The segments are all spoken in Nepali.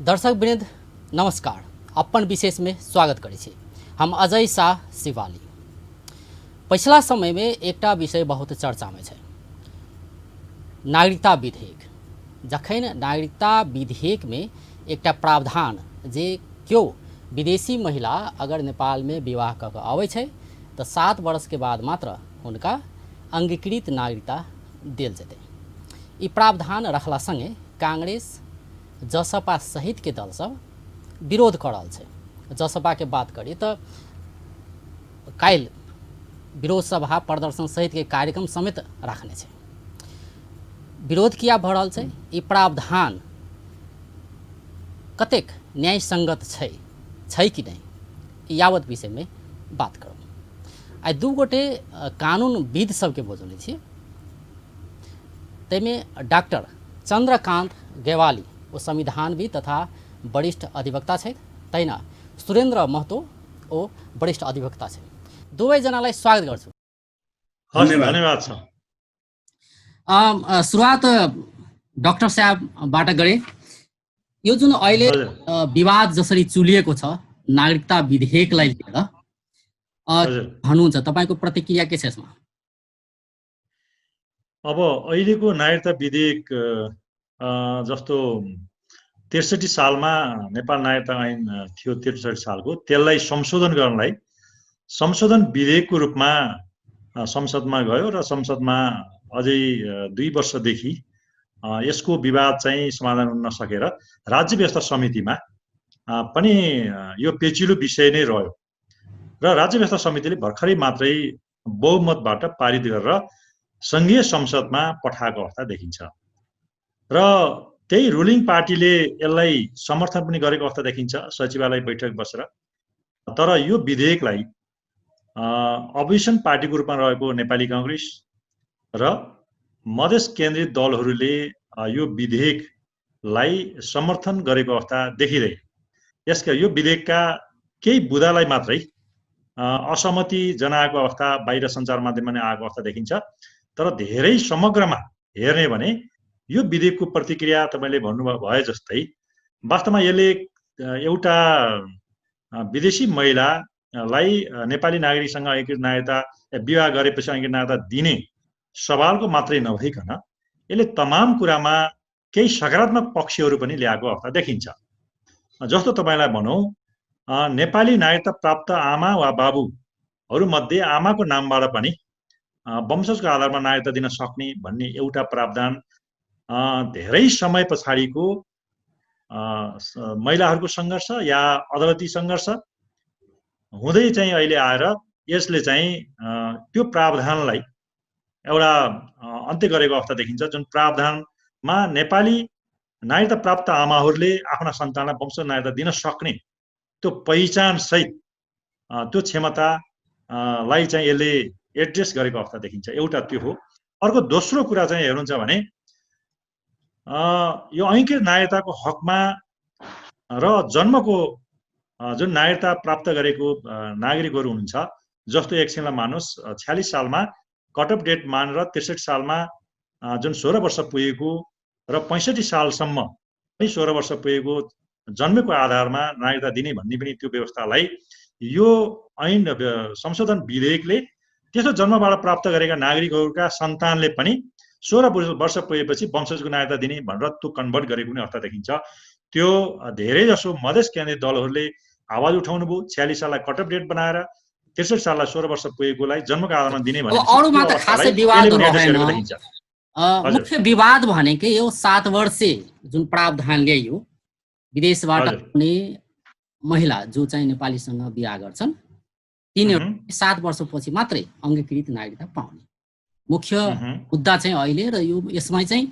दर्शक वृंद नमस्कार, अपन विशेष में स्वागत करै छी। हम अजय शाह शिवाली। पिछला समय में एकटा विषय बहुत चर्चा में है, नागरिकता विधेयक। जखन नागरिकता विधेयक में एकटा प्रावधान जे क्यों विदेशी महिला अगर नेपाल में विवाह क के आबै छै तो 7 वर्ष के बाद मात्र उनका अंगीकृत नागरिकता देल जेतै। ई प्रावधान रखला संगे कांग्रेस जसपा सहित के दल सब विरोध कर रहल छै। जसपा के बात करी तो काल विरोध सभा प्रदर्शन सहित के कार्यक्रम समेत रखने छै। विरोध किया भ रहल छै? ई प्रावधान कतेक न्याय संगत छै कि नहीं, यावत विषय में बात करूँ। आई दू गोटे कानूनविद सबके बोझले छी। तैमे डॉक्टर चंद्रकांत गेवाली वो संविधानविद तथा वरिष्ठ अधिवक्ता छथि, तहिना सुरेन्द्र महतो ओ वरिष्ठ अधिवक्ता छथि। दुवै जनालाई स्वागत गर्छु। धन्यवाद छ। सुरुवात डाक्टर साहबबाट गरे। यो जुन अहिले विवाद जसरी चुलिएको छ नागरिकता विधेयकलाई लिएर भन्नुहुन्छ, तपाईको प्रतिक्रिया के छ यसमा? अब अहिलेको नागरिकता विधेयक जस्तो 63 सालमा नेपाल नागरिकता ऐन थियो, 63 सालको, त्यसलाई संशोधन गर्नलाई संशोधन विधेयकको रूपमा संसदमा गयो र संसदमा अझै 2 वर्षदेखि यसको विवाद चाहिँ समाधान हुन नसकेर राज्य व्यवस्था समितिमा पनि यो पेचिलो विषय नै रह्यो र राज्य व्यवस्था समितिले भर्खरै मात्रै बहुमतबाट पारित गरेर संघीय संसदमा पठाएको अवस्था देखिन्छ र त्यही रुलिङ पार्टीले यसलाई समर्थन पनि गरेको अवस्था देखिन्छ सचिवालय बैठक बसेर। तर यो विधेयकलाई अपोजिसन पार्टीको रूपमा रहेको नेपाली कांग्रेस र मधेस केन्द्रित दलहरूले यो विधेयकलाई समर्थन गरेको अवस्था देखिँदै यसका यो विधेयकका केही बुदालाई मात्रै असहमति जनाएको अवस्था बाहिर सञ्चार माध्यममा नै आएको अवस्था देखिन्छ। तर धेरै समग्रमा हेर्ने भने यो विधेयकको प्रतिक्रिया तपाईले भन्नुभयो भए जस्तै वास्तवमा यसले एउटा विदेशी महिलालाई नेपाली नागरिकसँग अंगीकृत नागरिकता विवाह गरेपछि अंगीकृत नागरिकता दिने सवालको मात्रै नभइकन यसले तमाम कुरामा केही सकारात्मक पक्षहरू पनि ल्याएको अवस्था देखिन्छ। जस्तो तपाईलाई भनौं, नेपाली नागरिकता प्राप्त आमा वा बाबुहरू मध्ये आमाको नामबाट पनि वंशजको आधारमा नागरिकता दिन सक्ने भन्ने एउटा प्रावधान धेरै समय पछाडिको महिलाहरूको सङ्घर्ष या अदालती सङ्घर्ष हुँदै चाहिँ अहिले आएर यसले चाहिँ त्यो प्रावधानलाई एउटा अन्त्य गरेको अवस्था देखिन्छ। जुन प्रावधानमा नेपाली नागरिकता प्राप्त आमाहरूले आफ्ना सन्तानलाई वंशज नागरिकता दिन सक्ने त्यो पहिचान सहित त्यो क्षमतालाई चाहिँ यसले एड्रेस गरेको अवस्था देखिन्छ। एउटा त्यो हो। अर्को दोस्रो कुरा चाहिँ हेर्नुहुन्छ भने यो अंगीकृत नागरिकताको हकमा र जन्मको जुन नागरिकता प्राप्त गरेको नागरिकहरू हुनुहुन्छ, जस्तो एकछिनलाई मानुस् 46 सालमा कट अफ डेट मानेर 63 सालमा जुन 16 वर्ष पुगेको र 65 सालसम्म 16 वर्ष पुगेको जन्मेको आधारमा नागरिकता दिने भन्ने पनि त्यो व्यवस्थालाई यो ऐन संशोधन विधेयकले त्यसो जन्मबाट प्राप्त गरेका नागरिकहरूका सन्तानले पनि 16 वर्ष पुगेपछि वंशजको नागरिकता दिने भनेर त्यो कन्भर्ट गरेको पनि अवस्था देखिन्छ। त्यो धेरै जसो मधेस केन्द्रित दलहरूले आवाज उठाउनु भयो। 46 साललाई कट अफ डेट बनाएर 63 साललाई 16 वर्ष पुगेकोलाई जन्मको आधारमा दिने भने अरूमा त खासै विवाद रहेन। मुख्य विवाद भनेकै यो 7 वर्षे जुन प्रावधान ल्याइयो, विदेशबाट आउने महिला जो चाहिँ नेपालीसँग बिहा गर्छन् तिनीहरू 7 वर्षपछि मात्रै अंगीकृत नागरिकता पाउने मुख्य मुद्दा चाहिँ अहिले र यो यसमा चाहिँ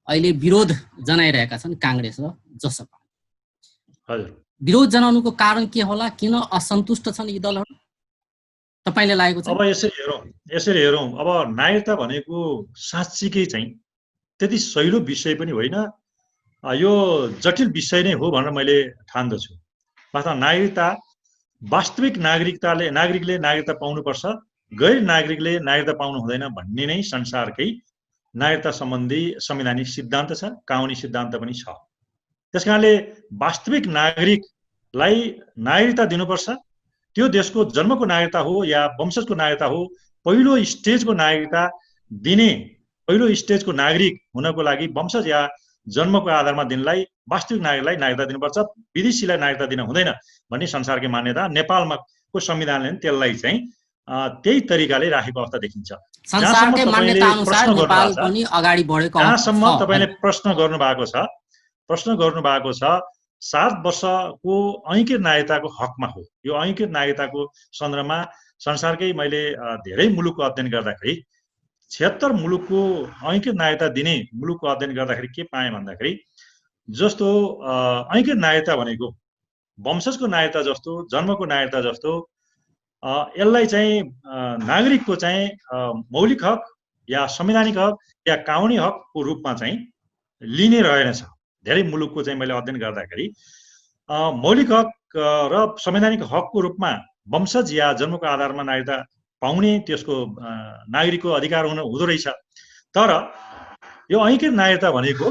अहिले विरोध जनाइरहेका छन् कांग्रेस र जसपा। विरोध जनाउनुको कारण के होला? किन असन्तुष्ट छन् यी दलहरू तपाईले लागेको छ? अब यसरी हेरौं अब नागरिकता भनेको साँच्चीकै चाहिँ त्यति सहिलो विषय पनि होइन, यो जटिल विषय नै हो भनेर मैले ठान्दछु। वास्तवमा नागरिकता वास्तविक नागरिकले नागरिकता पाउनुपर्छ, गैर नागरिकले नागरिकता पाउनु हुँदैन भन्ने नै संसारकै नागरिकता सम्बन्धी संवैधानिक सिद्धान्त छ, कानुनी सिद्धान्त पनि छ। त्यसकारणले वास्तविक नागरिकलाई नागरिकता दिनुपर्छ। त्यो देशको जन्मको नागरिकता हो या वंशजको नागरिकता हो, पहिलो स्टेजको नागरिकता दिने, पहिलो स्टेजको नागरिक हुनको लागि वंशज या जन्मको आधारमा दिनलाई वास्तविक नागरिकलाई नागरिकता दिनुपर्छ, विदेशीलाई नागरिकता दिन हुँदैन भन्ने संसारकै मान्यता। नेपालमा को संविधानले त्यसलाई चाहिँ त्यही तरिकाले राखेको अवस्था देखिन्छ। संसारकै मान्यता अनुसार नेपाल पनि अगाडि बढेको जहाँसम्म तपाईले प्रश्न गर्नु भएको छ 7 वर्षको ऐक्य नागरिकताको हकमा हो। यो ऐक्य नागरिकताको सन्दर्भमा संसारकै मैले धेरै मुलुकको अध्ययन गर्दाखेरि 76 मुलुकको ऐक्य नागरिकता दिने मुलुकको अध्ययन गर्दाखेरि के पाएँ भन्दाखेरि जस्तो ऐक्य नागरिकता भनेको वंशजको नागरिकता जस्तो, जन्मको नागरिकता जस्तो यसलाई चाहिँ नागरिकको चाहिँ मौलिक हक या संवैधानिक हक या कानुनी हकको रूपमा चाहिँ लिने रहेनछ। धेरै मुलुकको चाहिँ मैले अध्ययन गर्दाखेरि मौलिक हक र संवैधानिक हकको रूपमा वंशज या जन्मको आधारमा नागरिकता पाउने त्यसको नागरिकको अधिकार हुँदो रहेछ। तर यो ऐक्य नागरिकता भनेको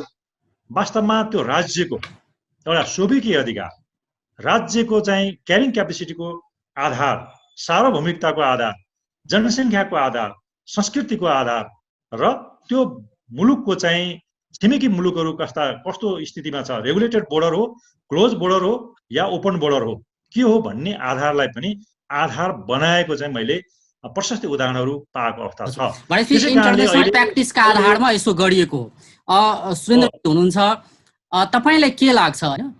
वास्तवमा त्यो राज्यको एउटा सोभिकीय अधिकार, राज्यको चाहिँ क्यारिङ क्यापेसिटीको आधार, सार्वभौमिकताको आधार, जनसङ्ख्याको आधार, संस्कृतिको आधार र त्यो मुलुकको चाहिँ छिमेकी मुलुकहरू कस्तो स्थितिमा छ, रेगुलेटेड बोर्डर हो, क्लोज बोर्डर हो या ओपन बोर्डर हो, के हो भन्ने आधारलाई पनि आधार बनाएको चाहिँ मैले प्रशस्त उदाहरणहरू पाएको अवस्था छ। इन्टरनेसनल प्र्याक्टिसका आधारमा यसो गरिएको हो। सुरेन्द्र हुनुहुन्छ, तपाईलाई के लाग्छ हैन,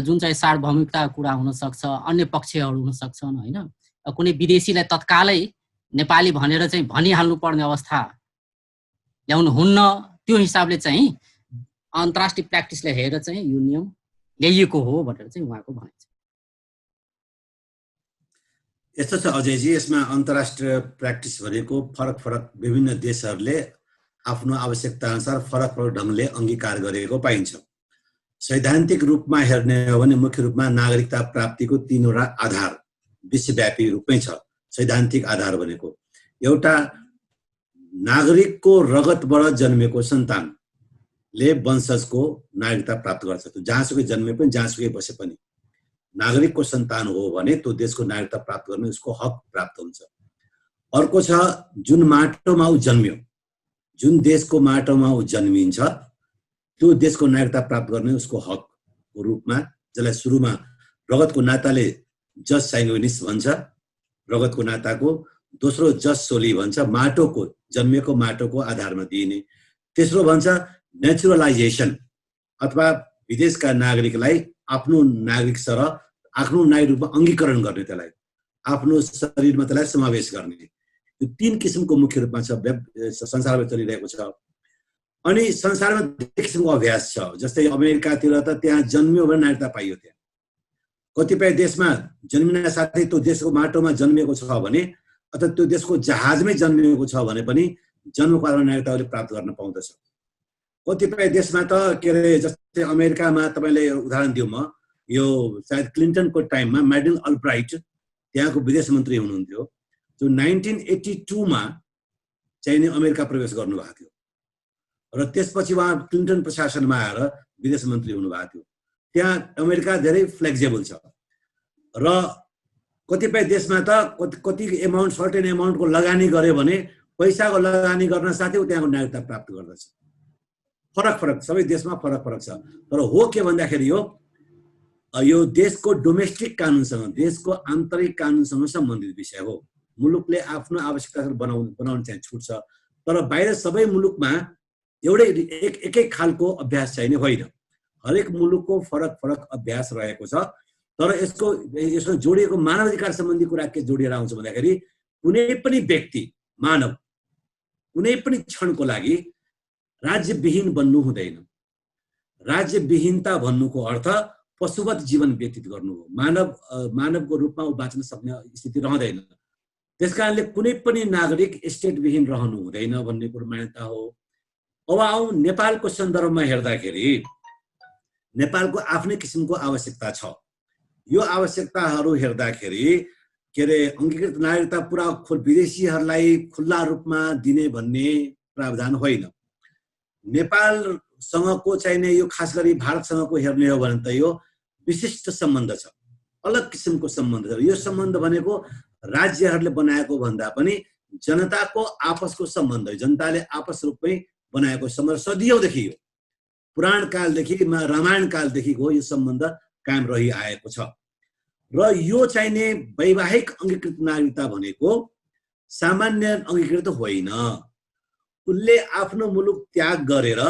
जुन चाहिँ सार्वभौमिकताको कुरा हुन सक्छ, अन्य पक्षहरू हुन सक्छन् हैन, कुनै विदेशीलाई तत्कालै नेपाली भनेर चाहिँ भनिहाल्नु पर्ने अवस्था ल्याउनु हुन्न, त्यो हिसाबले चाहिँ अन्तर्राष्ट्रिय प्र्याक्टिसलाई हेरेर चाहिँ यो नियम ल्याइएको हो भनेर चाहिँ उहाँको भनाइ छ। यस्तो छ अजयजी, यसमा अन्तर्राष्ट्रिय प्र्याक्टिस भनेको फरक फरक विभिन्न देशहरूले आफ्नो आवश्यकता अनुसार फरक फरक ढङ्गले अङ्गीकार गरेको पाइन्छ। सैद्धान्तिक रूपमा हेर्ने हो भने मुख्य रूपमा नागरिकता प्राप्तिको 3वटा आधार विश्वव्यापी रूपमै छ। सैद्धान्तिक आधार भनेको एउटा नागरिकको रगतबाट जन्मेको सन्तानले वंशजको नागरिकता प्राप्त गर्छ। त्यो जहाँसुकै जन्मे पनि जहाँसुकै बसे पनि नागरिकको सन्तान हो भने त्यो देशको नागरिकता प्राप्त गर्ने उसको हक प्राप्त हुन्छ। अर्को छ जुन माटोमा ऊ जन्मियो, जुन देशको माटोमा ऊ जन्मिन्छ त्यो देशको नागरिकता प्राप्त गर्ने उसको हकको रूपमा, जसलाई सुरुमा रगतको नाताले जस सैङ्गुइनिस भन्छ, रगतको नाताको, दोस्रो जस सोली भन्छ, माटोको जन्मेको माटोको आधारमा दिइने, तेस्रो भन्छ नेचुरलाइजेसन अथवा विदेशका नागरिकलाई आफ्नो नागरिक सरह आफ्नो नागरिक रूपमा अङ्गीकरण गर्ने, त्यसलाई आफ्नो शरीरमा त्यसलाई समावेश गर्ने। यो 3 किसिमको मुख्य रूपमा छ, संसारमा चलिरहेको छ। अनि संसारमा धेरै किसिमको अभ्यास छ। जस्तै अमेरिकातिर त त्यहाँ जन्मियो भने नागरिकता पाइयो। त्यहाँ कतिपय देशमा जन्मिन साथै त्यो देशको माटोमा जन्मिएको छ भने अथवा त्यो देशको जहाजमै जन्मिएको छ भने पनि जन्मको आधारमा नागरिकताले प्राप्त गर्न पाउँदछ। कतिपय देशमा त के अरे जस्तै अमेरिकामा तपाईँले उदाहरण दिउँ म, यो सायद क्लिन्टनको टाइममा म्याडलिन अल्ब्राइट त्यहाँको विदेश मन्त्री हुनुहुन्थ्यो, जो 1982 मा चाहिँ नि अमेरिका प्रवेश गर्नुभएको थियो र त्यसपछि उहाँ क्लिन्टन प्रशासनमा आएर विदेश मन्त्री हुनुभएको थियो। त्यहाँ अमेरिका धेरै फ्लेक्सिबल छ र कतिपय देशमा त कति एमाउन्ट, सर्टेन एमाउन्टको लगानी गर्यो भने पैसाको लगानी गर्न साथै त्यहाँको नागरिकता प्राप्त गर्दछ। फरक फरक सबै देशमा फरक फरक छ। तर हो के भन्दाखेरि यो देशको डोमेस्टिक कानुनसँग, देशको आन्तरिक कानुनसँग सम्बन्धित विषय हो। मुलुकले आफ्नो आवश्यकता बनाउन चाहिँ छुट छ, तर बाहिर सबै मुलुकमा एउटै एकै खालको अभ्यास चाहिने होइन। हरेक मुलुकको फरक फरक अभ्यास रहेको छ। तर यसको जोडिएको मानव अधिकार सम्बन्धी कुरा के जोडिएर आउँछ भन्दाखेरि कुनै पनि व्यक्ति, मानव कुनै पनि क्षणको लागि राज्यविहीन बन्नु हुँदैन। राज्यविहीनता भन्नुको अर्थ पशुवत जीवन व्यतीत गर्नु हो। मानवको रूपमा ऊ बाँच्न सक्ने स्थिति रहँदैन। त्यसकारणले कुनै पनि नागरिक स्टेटविहीन रहनु हुँदैन भन्ने कुरो मान्यता हो। अब आउँ नेपालको सन्दर्भमा हेर्दाखेरि नेपालको आफ्नै किसिमको आवश्यकता छ। यो आवश्यकताहरू हेर्दाखेरि के अरे अङ्गीकृत नागरिकता पुरा विदेशीहरूलाई खुल्ला रूपमा दिने भन्ने प्रावधान होइन। नेपाल सँगको चाहिने यो खास गरी भारतसँगको हेर्ने हो भने त यो विशिष्ट सम्बन्ध छ, अलग किसिमको सम्बन्ध छ। यो सम्बन्ध भनेको राज्यहरूले बनाएको भन्दा पनि जनताको आपसको सम्बन्ध हो। जनताले आपस रूपमै बनाएको सम्बन्ध सदियौँदेखि यो पुराण कालदेखि रामायण कालदेखिको यो सम्बन्ध कायम रहिआएको छ। र यो चाहिने वैवाहिक अङ्गीकृत नागरिकता भनेको सामान्य अङ्गीकृत होइन। उसले आफ्नो मुलुक त्याग गरेर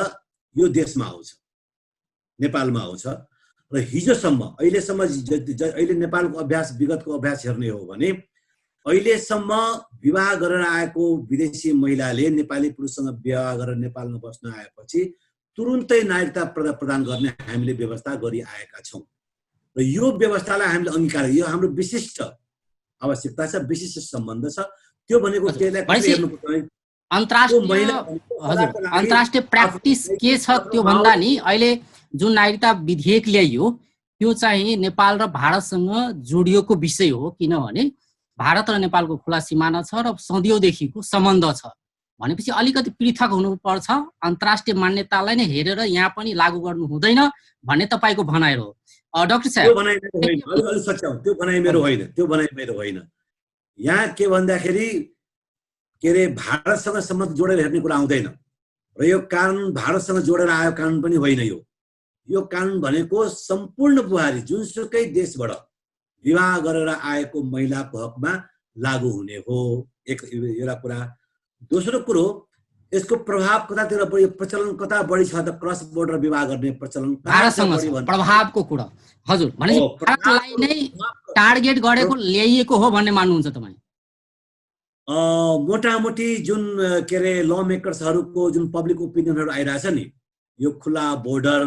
यो देशमा आउँछ, नेपालमा आउँछ। र हिजोसम्म अहिलेसम्म अहिले नेपालको अभ्यास विगतको अभ्यास हेर्ने हो भने अहिलेसम्म विवाह गरेर आएको विदेशी महिलाले नेपाली पुरुषसँग विवाह गरेर नेपालमा बस्न आएपछि तुरुन्तै नागरिकता प्रदान गर्ने हामीले व्यवस्था गरिआएका छौँ। र यो व्यवस्थालाई हामीले अंगीकार, यो हाम्रो विशिष्ट आवश्यकता छ, विशिष्ट सम्बन्ध छ। त्यो भनेको अन्तर्राष्ट्रिय प्र्याक्टिस के छ त्यो भन्दा नि अहिले जुन नागरिकता विधेयक ल्याइयो त्यो चाहिँ नेपाल र भारतसँग जोडिएको विषय हो, किनभने भारत र नेपालको खुला सिमाना छ र सदियौँदेखिको सम्बन्ध छ भनेपछि अलिकति पृथक हुनुपर्छ, अन्तर्राष्ट्रिय मान्यतालाई नै हेरेर यहाँ पनि लागू गर्नु हुँदैन भन्ने तपाईँको भनाइ हो। डाक्टर साहब, त्यो भनाइ मेरो होइन। यहाँ के भन्दाखेरि के अरे भारतसँग सम्बन्ध जोडेर हेर्ने कुरा आउँदैन र यो कानुन भारतसँग जोडेर आयो कानुन पनि होइन। यो कानुन भनेको सम्पूर्ण बुहारी जुनसुकै देशबाट विवाह गरेर आएको महिलाको हकमा लागू हुने हो, एउटा कुरा। दोस्रो कुरो, यसको प्रभाव कतातिर बढी, प्रचलन कता बढी छ त क्रस बोर्डर विवाह गर्ने प्रचलन प्रभावको कुरा हजुर भनेपछि भारतलाई नै टार्गेट गरेको ल्याइएको हो भन्ने मान्नुहुन्छ तपाईँ? मोटामोटी जुन के अरे ल मेकर्सहरूको जुन पब्लिक ओपिनियनहरू आइरहेछ नि, यो खुला बोर्डर,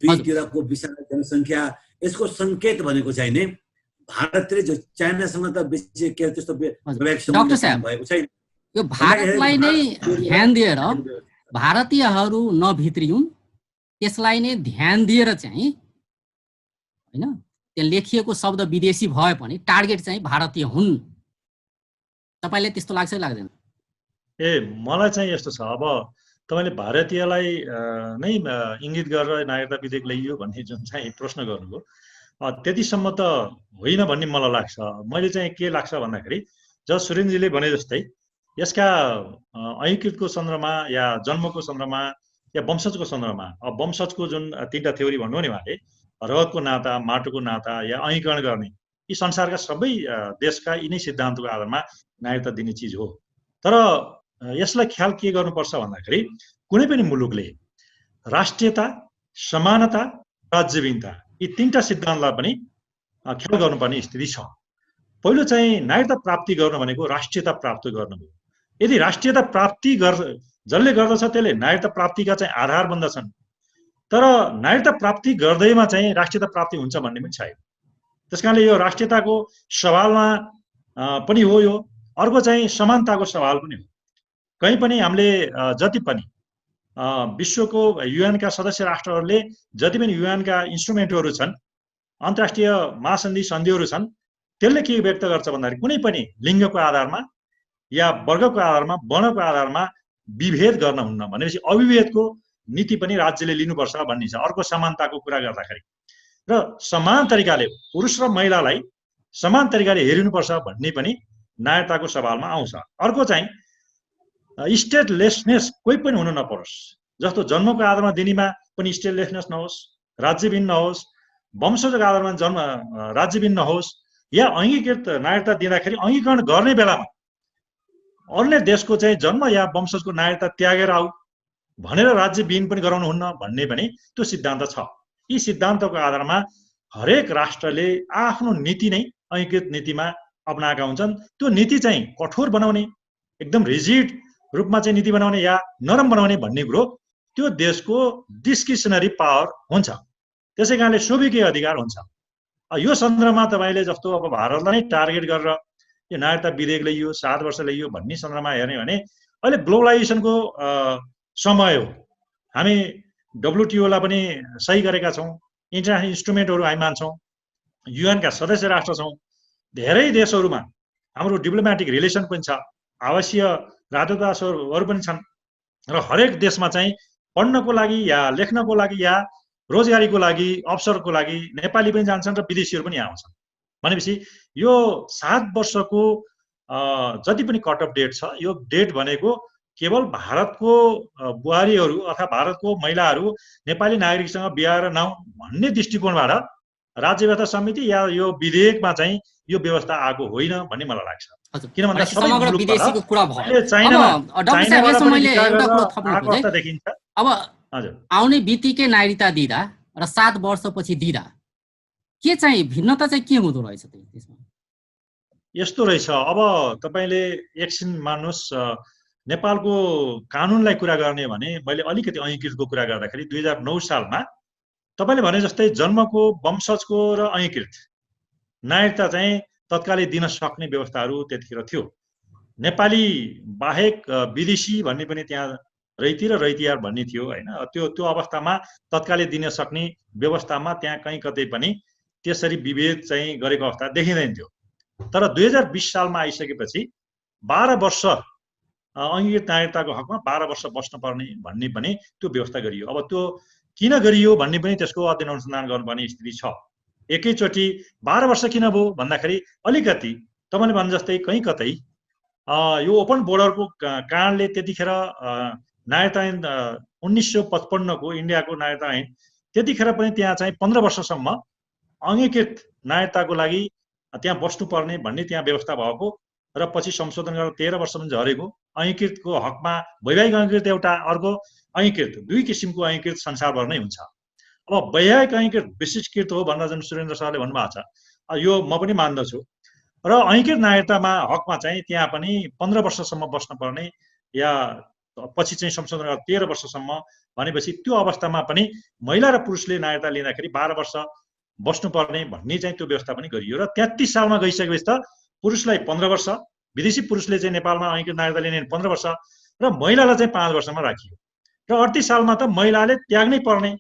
दुईतिरको विशाल जनसङ्ख्या, यसको सङ्केत भनेको चाहिँ नि भारतले जो चाइनासँग त बेसी के त्यस्तो भएको छैन। यो भारतलाई नै ध्यान दिएर भारतीयहरू नभित्रियुन्, त्यसलाई नै ध्यान दिएर चाहिँ हैन त्यहाँ लेखिएको शब्द विदेशी भए पनि टार्गेट चाहिँ भारतीय हुन्, तपाईलाई त्यस्तो लाग्छ कि लाग्दैन? मलाई चाहिँ यस्तो छ, अब तपाईले भारतीयलाई नै इङ्गित गरेर नागरिकता विधेयक ल्याइयो भन्ने जुन चाहिँ प्रश्न गर्नुभयो त्यतिसम्म त होइन भन्ने मलाई लाग्छ। मैले चाहिँ के लाग्छ भन्दाखेरि जस सुरेन्द्रजीले भने जस्तै यसका ऐकृतको सन्दर्भमा या जन्मको सन्दर्भमा या वंशजको सन्दर्भमा, अब वंशजको जुन तीनटा थ्योरी भन्नु नि उहाँले, रगतको नाता, माटोको नाता या ऐकीकरण गर्ने, यी संसारका सबै देशका यिनै सिद्धान्तको आधारमा नागरिकता दिने चिज हो। तर यसलाई ख्याल के गर्नुपर्छ भन्दाखेरि कुनै पनि मुलुकले राष्ट्रियता, समानता, राज्यविहीनता यी तीनटा सिद्धान्तलाई पनि ख्याल गर्नुपर्ने स्थिति छ। पहिलो चाहिँ नागरिकता प्राप्ति गर्नु भनेको राष्ट्रियता प्राप्त गर्नु हो। यदि राष्ट्रियता प्राप्ति जसले गर्दछ त्यसले नागरिकता प्राप्तिका चाहिँ आधार बन्दछन्। तर नागरिकता प्राप्ति गर्दैमा चाहिँ राष्ट्रियता प्राप्ति हुन्छ भन्ने पनि छैन। त्यसकारणले यो राष्ट्रियताको सवालमा पनि हो यो, अर्को चाहिँ समानताको सवाल पनि हो। कहीँ पनि हामीले जति पनि विश्वको युएनका सदस्य राष्ट्रहरूले जति पनि युएनका इन्स्ट्रुमेन्टहरू छन्, अन्तर्राष्ट्रिय महासन्धि सन्धिहरू छन्, त्यसले के व्यक्त गर्छ भन्दाखेरि कुनै पनि लिङ्गको आधारमा या वर्गको आधारमा, वर्णको आधारमा विभेद गर्न हुन्न भनेपछि अविभेदको नीति पनि राज्यले लिनुपर्छ भन्ने छ। अर्को समानताको कुरा गर्दाखेरि र समान तरिकाले पुरुष र महिलालाई समान तरिकाले हेरिनुपर्छ भन्ने पनि नागरिकताको सवालमा आउँछ। अर्को चाहिँ स्टेटलेसनेस कोही पनि हुन नपरोस्, जस्तो जन्मको आधारमा दिनेमा पनि स्टेटलेसनेस नहोस्, राज्यविहीन नहोस्, वंशजको आधारमा राज्यविहीन नहोस्, या अङ्गीकृत नागरिकता दिँदाखेरि अङ्गीकरण गर्ने बेलामा अन्य देशको चाहिँ जन्म या वंशजको नागरिकता त्यागेर आऊ भनेर राज्यविहीन पनि गराउनुहुन्न भन्ने पनि त्यो सिद्धान्त छ। यी सिद्धान्तको आधारमा हरेक राष्ट्रले आफ्नो नीति नै अङ्गीकृत नीतिमा अपनाएका हुन्छन्। त्यो नीति चाहिँ कठोर बनाउने, एकदम रिजिड रूपमा चाहिँ नीति बनाउने या नरम बनाउने भन्ने कुरो त्यो देशको डिस्क्रिसनरी पावर हुन्छ। त्यसै कारणले सोभिकै अधिकार हुन्छ। यो सन्दर्भमा तपाईँले जस्तो अब भारतलाई नै टार्गेट गरेर यो नागरिकता विधेयक ल्याइयो, 7 वर्ष ल्याइयो भन्ने सन्दर्भमा हेर्ने भने अहिले ग्लोबलाइजेसनको समय हो। हामी डब्लुटिओलाई पनि सही गरेका छौँ, इन्टरनेसनल इन्स्ट्रुमेन्टहरू हामी मान्छौँ, युएनका सदस्य राष्ट्र छौँ, धेरै देशहरूमा हाम्रो डिप्लोमेटिक रिलेसन पनि छ, आवासीय राजदूतावासहरू पनि छन् र हरेक देशमा चाहिँ पढ्नको लागि या लेख्नको लागि या रोजगारीको लागि अवसरको लागि नेपाली पनि जान्छन् र विदेशीहरू पनि यहाँ आउँछन्। भनेपछि यो 7 वर्षको जति पनि कट अफ डेट छ, यो डेट भनेको केवल भारतको बुहारीहरू अथवा भारतको महिलाहरू नेपाली नागरिकसँग बिहा गरेर नहुन् भन्ने दृष्टिकोणबाट राज्य व्यवस्था समिति या यो विधेयकमा चाहिँ यो व्यवस्था आएको होइन भन्ने मलाई लाग्छ। किन भन्दा समग्र विदेशीको कुरा भयो। चाइनामा डाक्टर साहब यसमा मैले एउटा कुरा थप्नु खोजेँ। देखिन्छ अब हजुर आउने बित्तिकै नागरिकता दिँदा र 7 वर्षपछि दिँदा के चाहिँ भिन्नता चाहिँ के हुँदो रहेछ त्यसमा? यस्तो रहेछ, अब तपाईले एकछिन मान्नुहोस्, नेपालको कानुनलाई कुरा गर्ने भने मैले अलिकति अंगीकृतको कुरा गर्दाखेरि 2009 सालमा तपाईले भने जस्तै जन्मको वंशजको र अंगीकृत नागरिकता चाहिँ तत्कालै दिन सक्ने व्यवस्थाहरू त्यतिखेर थियो। नेपाली बाहेक विदेशी भन्ने पनि त्यहाँ रैती र रैतियार भन्ने थियो हैन। त्यो अवस्थामा तत्कालै दिन सक्ने व्यवस्थामा त्यहाँ कहीँ कतै पनि त्यसरी विभेद चाहिँ गरेको अवस्था देखिँदैन थियो। तर 2020 सालमा आइसकेपछि 12 वर्ष अंगीकृत नागरिकताको हकमा 12 वर्ष बस्न पर्ने भन्ने पनि त्यो व्यवस्था गरियो। अब त्यो किन गरियो भन्ने पनि त्यसको अध्ययन अनुसन्धान गर्नुपर्ने स्थिति छ। एकैचोटि 12 वर्ष किन भयो भन्दाखेरि अलिकति तपाईले भने जस्तै कहीँ कतै यो ओपन बोर्डरको कारणले त्यतिखेर नागरिकता ऐन 1955 को इन्डियाको नागरिकता ऐन त्यतिखेर पनि त्यहाँ चाहिँ 15 वर्षसम्म अंगीकृत नागरिकताको लागि त्यहाँ बस्नुपर्ने भन्ने त्यहाँ व्यवस्था भएको र पछि संशोधन गरेर 13 वर्षसम्म झरेको। अंगीकृतको हकमा वैवाहिक अंगीकृत एउटा, अर्को अंगीकृत, दुई किसिमको अंगीकृत संसारभर नै हुन्छ। अब वैवाहिक अंगीकृत विशिष्टकृत हो भनेर जुन सुरेन्द्र सरले भन्नुभएको छ, यो म पनि मान्दछु। र अंगीकृत नागरिकतामा हकमा चाहिँ त्यहाँ पनि 15 वर्षसम्म बस्न पर्ने या पछि चाहिँ संशोधन गरेर 13 वर्षसम्म भनेपछि त्यो अवस्थामा पनि महिला र पुरुषले नागरिकता लिँदाखेरि 12 वर्ष बस्नुपर्ने भन्ने चाहिँ त्यो व्यवस्था पनि गरियो। र 33 सालमा गइसकेपछि त पुरुषलाई 15 वर्ष, विदेशी पुरुषले चाहिँ नेपालमा अंगीकृत नागरिकता लिने 15 वर्ष र महिलालाई चाहिँ 5 वर्षमा राखियो। र 38 सालमा त महिलाले त्याग्नै पर्ने,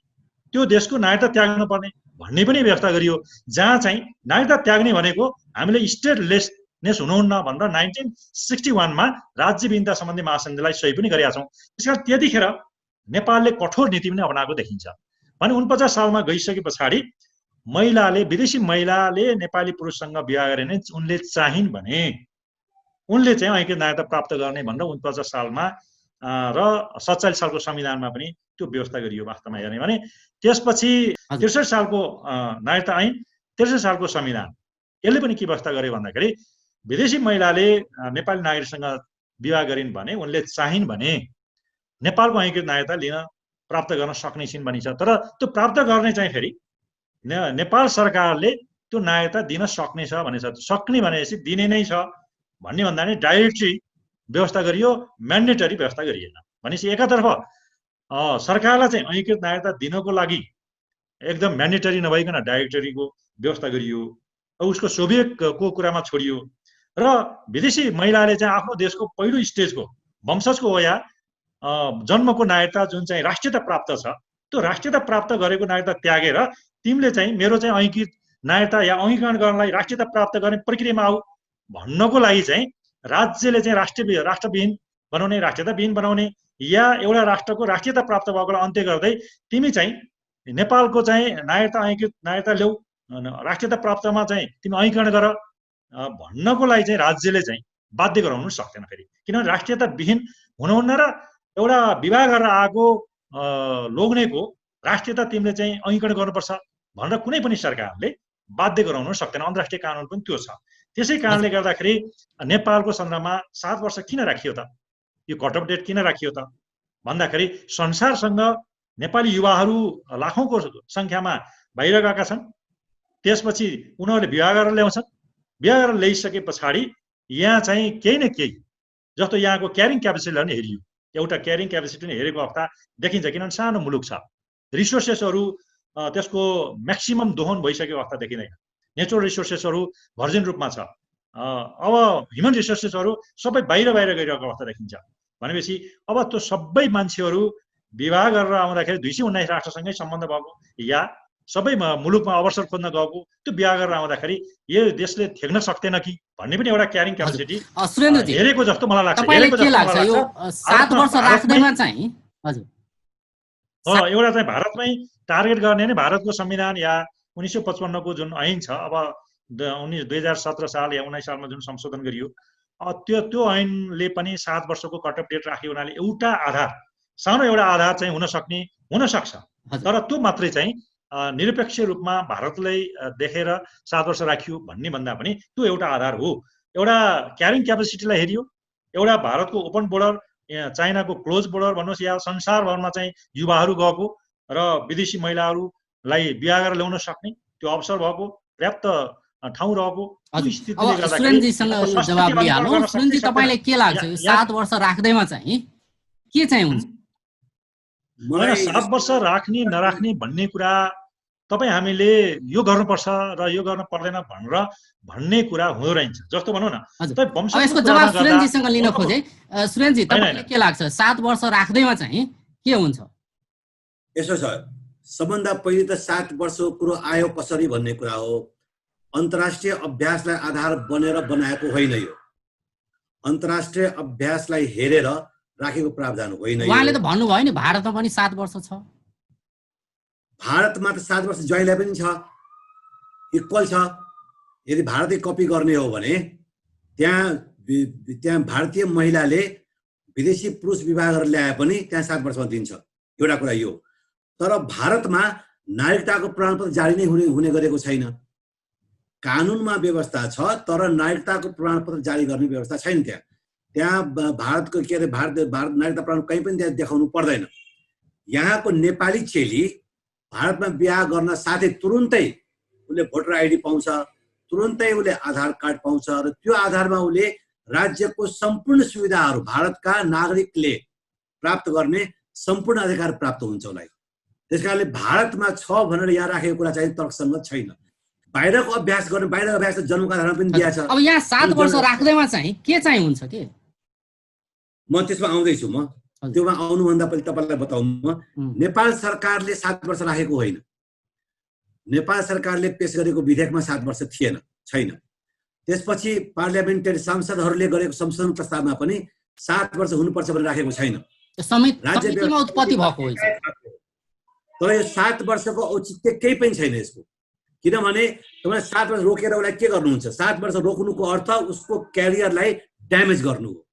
त्यो देशको नागरिकता त्याग्नु पर्ने भन्ने पनि व्यवस्था गरियो। जहाँ चाहिँ नागरिकता त्याग्ने भनेको हामीले स्टेटलेसनेस हुनुहुन्न भनेर 1961 मा राज्य विहीनता सम्बन्धी महासन्धिलाई सही पनि गरेका छौँ। त्यसकारण त्यतिखेर नेपालले कठोर नीति पनि अपनाएको देखिन्छ। भने 49 सालमा गइसके पछाडि महिलाले, विदेशी महिलाले नेपाली पुरुषसँग बिहा गरे भने उनले चाहिन् भने उनले चाहिँ अंगीकृत नागरिकता प्राप्त गर्ने भनेर 49 सालमा र 47 सालको संविधानमा पनि त्यो व्यवस्था गरियो। वास्तवमा हेर्ने भने त्यसपछि 63 सालको नागरिकता ऐन, 63 सालको संविधान, यसले पनि के व्यवस्था गर्यो भन्दाखेरि विदेशी महिलाले नेपाली नागरिकसँग विवाह गरिन् भने उनले चाहिन् भने नेपालको अंगीकृत नागरिकता लिन प्राप्त गर्न सक्ने छिन् भनिन्छ। तर त्यो प्राप्त गर्ने चाहिँ फेरि नेपाल सरकारले त्यो नागरिकता दिन सक्ने छ भनेछ। सक्ने भनेपछि दिने नै छ भन्ने भन्दा नि डाइरेक्टली व्यवस्था गरियो, म्यान्डेटरी व्यवस्था गरिएन। भनेपछि एकातर्फ सरकारलाई चाहिँ अंगीकृत नागरिकता दिनको लागि एकदम म्यान्डेटरी नभइकन डाइरेक्टरीको व्यवस्था गरियो, उसको सोभियतको कुरामा छोडियो। र विदेशी महिलाले चाहिँ आफ्नो देशको पहिलो स्टेजको वंशजको हो या जन्मको नागरिकता जुन चाहिँ राष्ट्रियता प्राप्त छ, त्यो राष्ट्रियता प्राप्त गरेको नागरिकता त्यागेर तिमीले चाहिँ मेरो चाहिँ अंगीकृत नागरिकता या अंगीकरण गर्नलाई राष्ट्रियता प्राप्त गर्ने प्रक्रियामा आऊ भन्नको लागि चाहिँ राज्यले चाहिँ राष्ट्रविहीन बनाउने, राष्ट्रियताविहीन बनाउने या एउटा राष्ट्रको राष्ट्रियता प्राप्त भएकोलाई अन्त्य गर्दै तिमी चाहिँ नेपालको चाहिँ नागरिकता अंगीकृत नागरिकता ल्याऊ, राष्ट्रियता प्राप्तमा चाहिँ तिमी अंगीकरण गर भन्नको लागि चाहिँ राज्यले चाहिँ बाध्य गराउनु सक्दैन फेरि। किनभने राष्ट्रियताविहीन हुनुहुन्न र एउटा विवाह गरेर आएको लोग्नेको राष्ट्रियता तिमीले चाहिँ अंगीकरण गर्नुपर्छ भनेर कुनै पनि सरकारले बाध्य गराउन सक्दैन। अन्तर्राष्ट्रिय कानुन पनि त्यो छ। त्यसै कारणले गर्दाखेरि नेपालको सन्दर्भमा 7 वर्ष किन राखियो त, यो कट अफ डेट किन राखियो त भन्दाखेरि संसारसँग नेपाली युवाहरू लाखौंको संख्यामा बाहिर गएका छन्। त्यसपछि उनीहरूले विवाह गरेर ल्याउँछन्। विवाह गरेर ल्याइसके पछाडि यहाँ चाहिँ केही न केही जस्तो यहाँको क्यारिङ क्यापेसिटीलाई पनि हेरियो, एउटा क्यारिङ क्यापेसिटी नै हेरेको अवस्था देखिन्छ। किनभने सानो मुलुक छ, रिसोर्सेसहरू त्यसको म्याक्सिमम दोहन भइसकेको अवस्था देखिँदैन। नेचुरल रिसोर्सेसहरू भर्जिन रूपमा छ। अब ह्युमन रिसोर्सेसहरू सबै बाहिर गइरहेको अवस्था देखिन्छ। भनेपछि अब त्यो सबै मान्छेहरू विवाह गरेर आउँदाखेरि 219 राष्ट्रसँगै सम्बन्ध भएको या सबै मुलुकमा अवसर खोज्न गएको त्यो विवाह गरेर आउँदाखेरि यो देशले थेग्न सक्दैन कि भन्ने पनि एउटा क्यारिङ क्यापेसिटी हेरेको जस्तो मलाई लाग्छ। तपाईलाई के लाग्छ यो 7 वर्ष राख्दैमा चाहिँ? हजुर एउटा चाहिँ भारतमै टार्गेट गर्ने नै भारतको संविधान या 1955 को जुन ऐन छ, अब 2017 साल या 19 सालमा जुन संशोधन गरियो, त्यो ऐनले पनि 7 वर्षको कट अफ डेट राख्यो हुनाले एउटा आधार, सानो एउटा आधार चाहिँ हुन सक्छ, तर त्यो मात्रै चाहिँ निरपेक्ष रूपमा भारतलाई देखेर 7 वर्ष राखियो भन्ने भन्दा पनि त्यो एउटा आधार हो। एउटा क्यारिङ क्यापेसिटीलाई हेरियो, एउटा भारतको ओपन बोर्डर, चाइनाको क्लोज बोर्डर भन्नुहोस्, या संसारभरमा चाहिँ युवाहरू गएको र विदेशी महिलाहरूलाई बिहा गरेर ल्याउन सक्ने त्यो अवसर भएको, पर्याप्त ठाउँ रहेको स्थितिले गर्दाखेरि जवाब दिइहाल्नु। सुरेन्द्रजी, तपाईँलाई के लाग्छ 7 वर्ष राख्दैमा चाहिँ के चाहिँ हुन्छ? 7 वर्ष राख्ने नराख्ने भन्ने कुरा तपाईँ हामीले यो गर्नुपर्छ र यो गर्न पर्दैन भन्ने कुरा हुँदो रहेछ। जस्तो भनौँ न, यसको जवाब सुरेन्द्रजीसँग लिन खोजे। सुरेन्द्रजी, तपाईँलाई के लाग्छ 7 वर्ष राख्दैमा चाहिँ के हुन्छ? यसो छ, सबभन्दा पहिले त 7 वर्षको कुरो आयो कसरी भन्ने कुरा हो। अन्तर्राष्ट्रिय अभ्यासलाई आधार बनेर बनाएको होइन यो, अन्तर्राष्ट्रिय अभ्यासलाई हेरेर राखेको प्रावधान होइन। उहाँले त भन्नुभयो नि भारतमा पनि 7 वर्ष छ। भारतमा त 7 वर्ष ज्वाइँलाई पनि छ, इक्वल छ। यदि भारतले कपी गर्ने हो भने त्यहाँ भारतीय महिलाले विदेशी पुरुष विवाह गरेर ल्याए पनि त्यहाँ 7 वर्षमा दिन्छ। एउटा कुरा यो। तर भारतमा नागरिकताको प्रमाणपत्र जारी नै हुने गरेको छैन। कानुनमा व्यवस्था छ, तर नागरिकताको प्रमाणपत्र जारी गर्ने व्यवस्था छैन। त्यहाँ भारतको के अरे भारत नागरिकता प्रमाण कहीँ पनि त्यहाँ देखाउनु पर्दैन। यहाँको नेपाली चेली भारतमा बिहा गर्न साथै तुरुन्तै उसले भोटर आइडी पाउँछ, तुरुन्तै उसले आधार कार्ड पाउँछ र त्यो आधारमा उसले राज्यको सम्पूर्ण सुविधाहरू भारतका नागरिकले प्राप्त गर्ने सम्पूर्ण अधिकार प्राप्त हुन्छ उसलाई। त्यसकारणले भारतमा छ भनेर यहाँ राखेको कुरा चाहिँ तर्कसङ्गत छैन। बाहिरको अभ्यास गर्ने, बाहिरको अभ्यास त जन्मको आधारमा पनि दिएको छ। अब यहाँ 7 वर्ष राख्दैमा चाहिँ के चाहिँ हुन्छ के? म त्यसमा आउँदैछु। म त्योमा आउनुभन्दा पहिले तपाईँलाई बताउँ, नेपाल सरकारले 7 वर्ष राखेको होइन। नेपाल सरकारले पेश गरेको विधेयकमा 7 वर्ष छैन। त्यसपछि पार्लियामेन्टरी सांसदहरूले गरेको संशोधन प्रस्तावमा पनि 7 वर्ष हुनुपर्छ भनेर राखेको छैन। राज्यमा उत्पत्ति भएको हो। तर यो 7 वर्षको औचित्य केही पनि छैन यसको। किनभने तपाईँ 7 वर्ष रोकेर उसलाई के गर्नुहुन्छ? 7 वर्ष रोक्नुको अर्थ उसको क्यारियरलाई ड्यामेज गर्नु हो,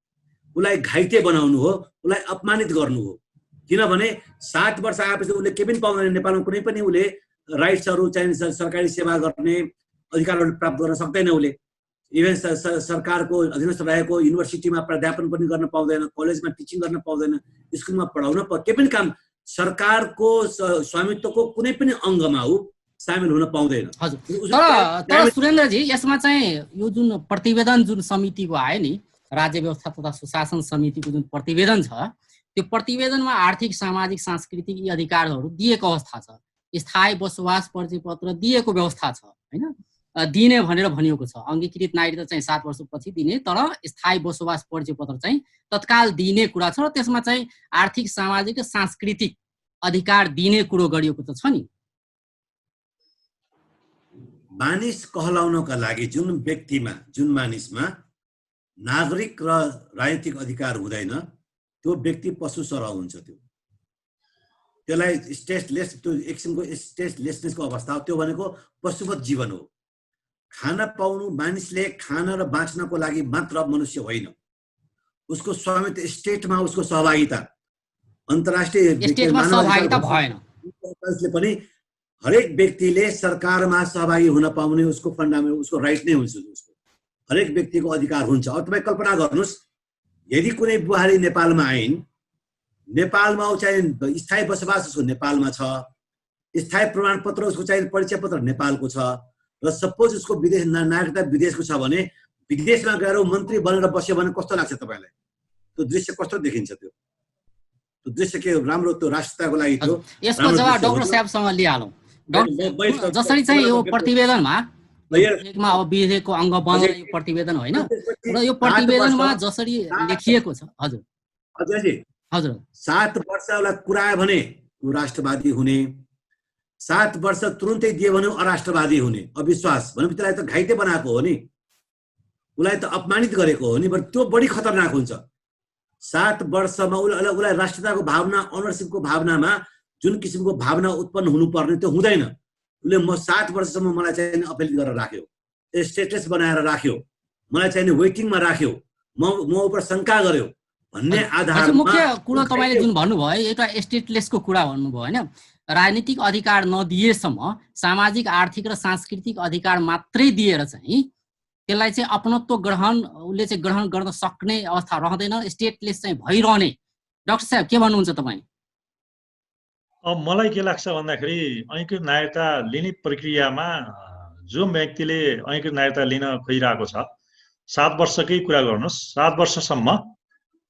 उसलाई घाइते बनाउनु हो, उसलाई अपमानित गर्नु हो। किनभने 7 वर्ष आएपछि उसले केही पनि पाउँदैन। नेपालमा कुनै पनि उसले राइट्सहरू चाहिँ सरकारी सेवा गर्ने अधिकारहरू प्राप्त गर्न सक्दैन। उसले इभन सरकारको अधीनस्थ रहेको युनिभर्सिटीमा प्राध्यापन पनि गर्न पाउँदैन, कलेजमा टिचिङ गर्न पाउँदैन, स्कुलमा पढाउन केही पनि काम सरकारको स्वामित्वको कुनै पनि अङ्गमा ऊ सामेल हुन पाउँदैन। तर सुरेन्द्रजी, यसमा चाहिँ यो जुन प्रतिवेदन जुन समितिको आयो नि, राज्य व्यवस्था तथा सुशासन समितिको जुन प्रतिवेदन छ, त्यो प्रतिवेदनमा आर्थिक, सामाजिक, सांस्कृतिक यी अधिकारहरू दिएको अवस्था छ। स्थायी बसोबास परिचयपत्र दिएको व्यवस्था छ, हैन? दिने भनेर भनिएको छ। अङ्गीकृत नागरिकता चाहिँ 7 वर्षपछि दिने, तर स्थायी बसोबास परिचयपत्र चाहिँ तत्काल दिने कुरा छ र त्यसमा चाहिँ आर्थिक, सामाजिक र सांस्कृतिक अधिकार दिने कुरो गरिएको त छ नि। मानिस कहलाउनका लागि जुन मानिसमा नागरिक र राजनीतिक अधिकार हुँदैन, त्यो व्यक्ति पशु सरह हुन्छ। त्यसलाई स्टेटलेस, त्यो एक किसिमको स्टेटलेसनेसको अवस्था हो। त्यो भनेको पशुवत जीवन हो। खान पाउनु, मानिसले खान र बाँच्नको लागि मात्र मनुष्य होइन, उसको स्वामित्व स्टेटमा उसको सहभागिता, अन्तर्राष्ट्रिय सहभागिता भएन। पनि हरेक व्यक्तिले सरकारमा सहभागी हुन पाउने उसको फन्डामेन्टल, उसको राइट नै हुन्छ। उसको हरेक व्यक्तिको अधिकार हुन्छ। अब तपाईँ कल्पना गर्नुहोस्, यदि कुनै बुहारी नेपालमा आइन्, नेपालमा ऊ चाहिँ स्थायी बसोबास उसको नेपालमा छ, स्थायी प्रमाणपत्र उसको चाहिँ परिचय पत्र नेपालको छ, र सपोज उसको विदेश नागरिकता विदेशको छ भने विदेशमा गएर मन्त्री बनेर बस्यो भने कस्तो लाग्छ तपाईँलाई? त्यो दृश्य कस्तो देखिन्छ? त्यो दृश्य के राम्रो? त्यो राष्ट्रताको लागि थियो। यसको जवाब डाक्टर साहबसँग लिइहालौँ। जसरी चाहिँ यो प्रतिवेदनमा अब विधेयकको अङ्ग बन्ने यो प्रतिवेदन होइन, र यो प्रतिवेदनमा जसरी लेखिएको छ। हजुर हजुर 7 वर्ष उसलाई कुरायो भने ऊ राष्ट्रवादी हुने, 7 वर्ष तुरुन्तै दियो भने अराष्ट्रवादी हुने, अविश्वास भनेपछि त्यसलाई त घाइते बनाएको हो नि, उसलाई त अपमानित गरेको हो नि। त्यो बढी खतरनाक हुन्छ। 7 वर्षमा उसलाई राष्ट्रियताको भावना, अनरसिपको भावनामा जुन किसिमको भावना उत्पन्न हुनुपर्ने त्यो हुँदैन। उसले म 7 वर्षसम्म मलाई चाहिँ अपिल गरेर राख्यो, स्टेटस बनाएर राख्यो, मलाई चाहिँ वेटिङमा राख्यो, म उपर शङ्का गर्यो भन्ने आधारमा मुख्य कुरा तपाईँले जुन भन्नुभयो एउटा स्टेटलेसको कुरा भन्नुभयो होइन, राजनीतिक अधिकार नदिएसम्म सामाजिक आर्थिक र सांस्कृतिक अधिकार मात्रै दिएर चाहिँ त्यसलाई चाहिँ अपनत्व उसले चाहिँ ग्रहण गर्न सक्ने अवस्था रहँदैन, स्टेटलेस चाहिँ भइरहने। डाक्टर साहब के भन्नुहुन्छ तपाईँ? अब मलाई के लाग्छ भन्दाखेरि ऐकृत नागरिकता लिने प्रक्रियामा जो व्यक्तिले ऐकृत नागरिकता लिन खोजिरहेको छ, 7 वर्षकै कुरा गर्नुहोस्, 7 वर्षसम्म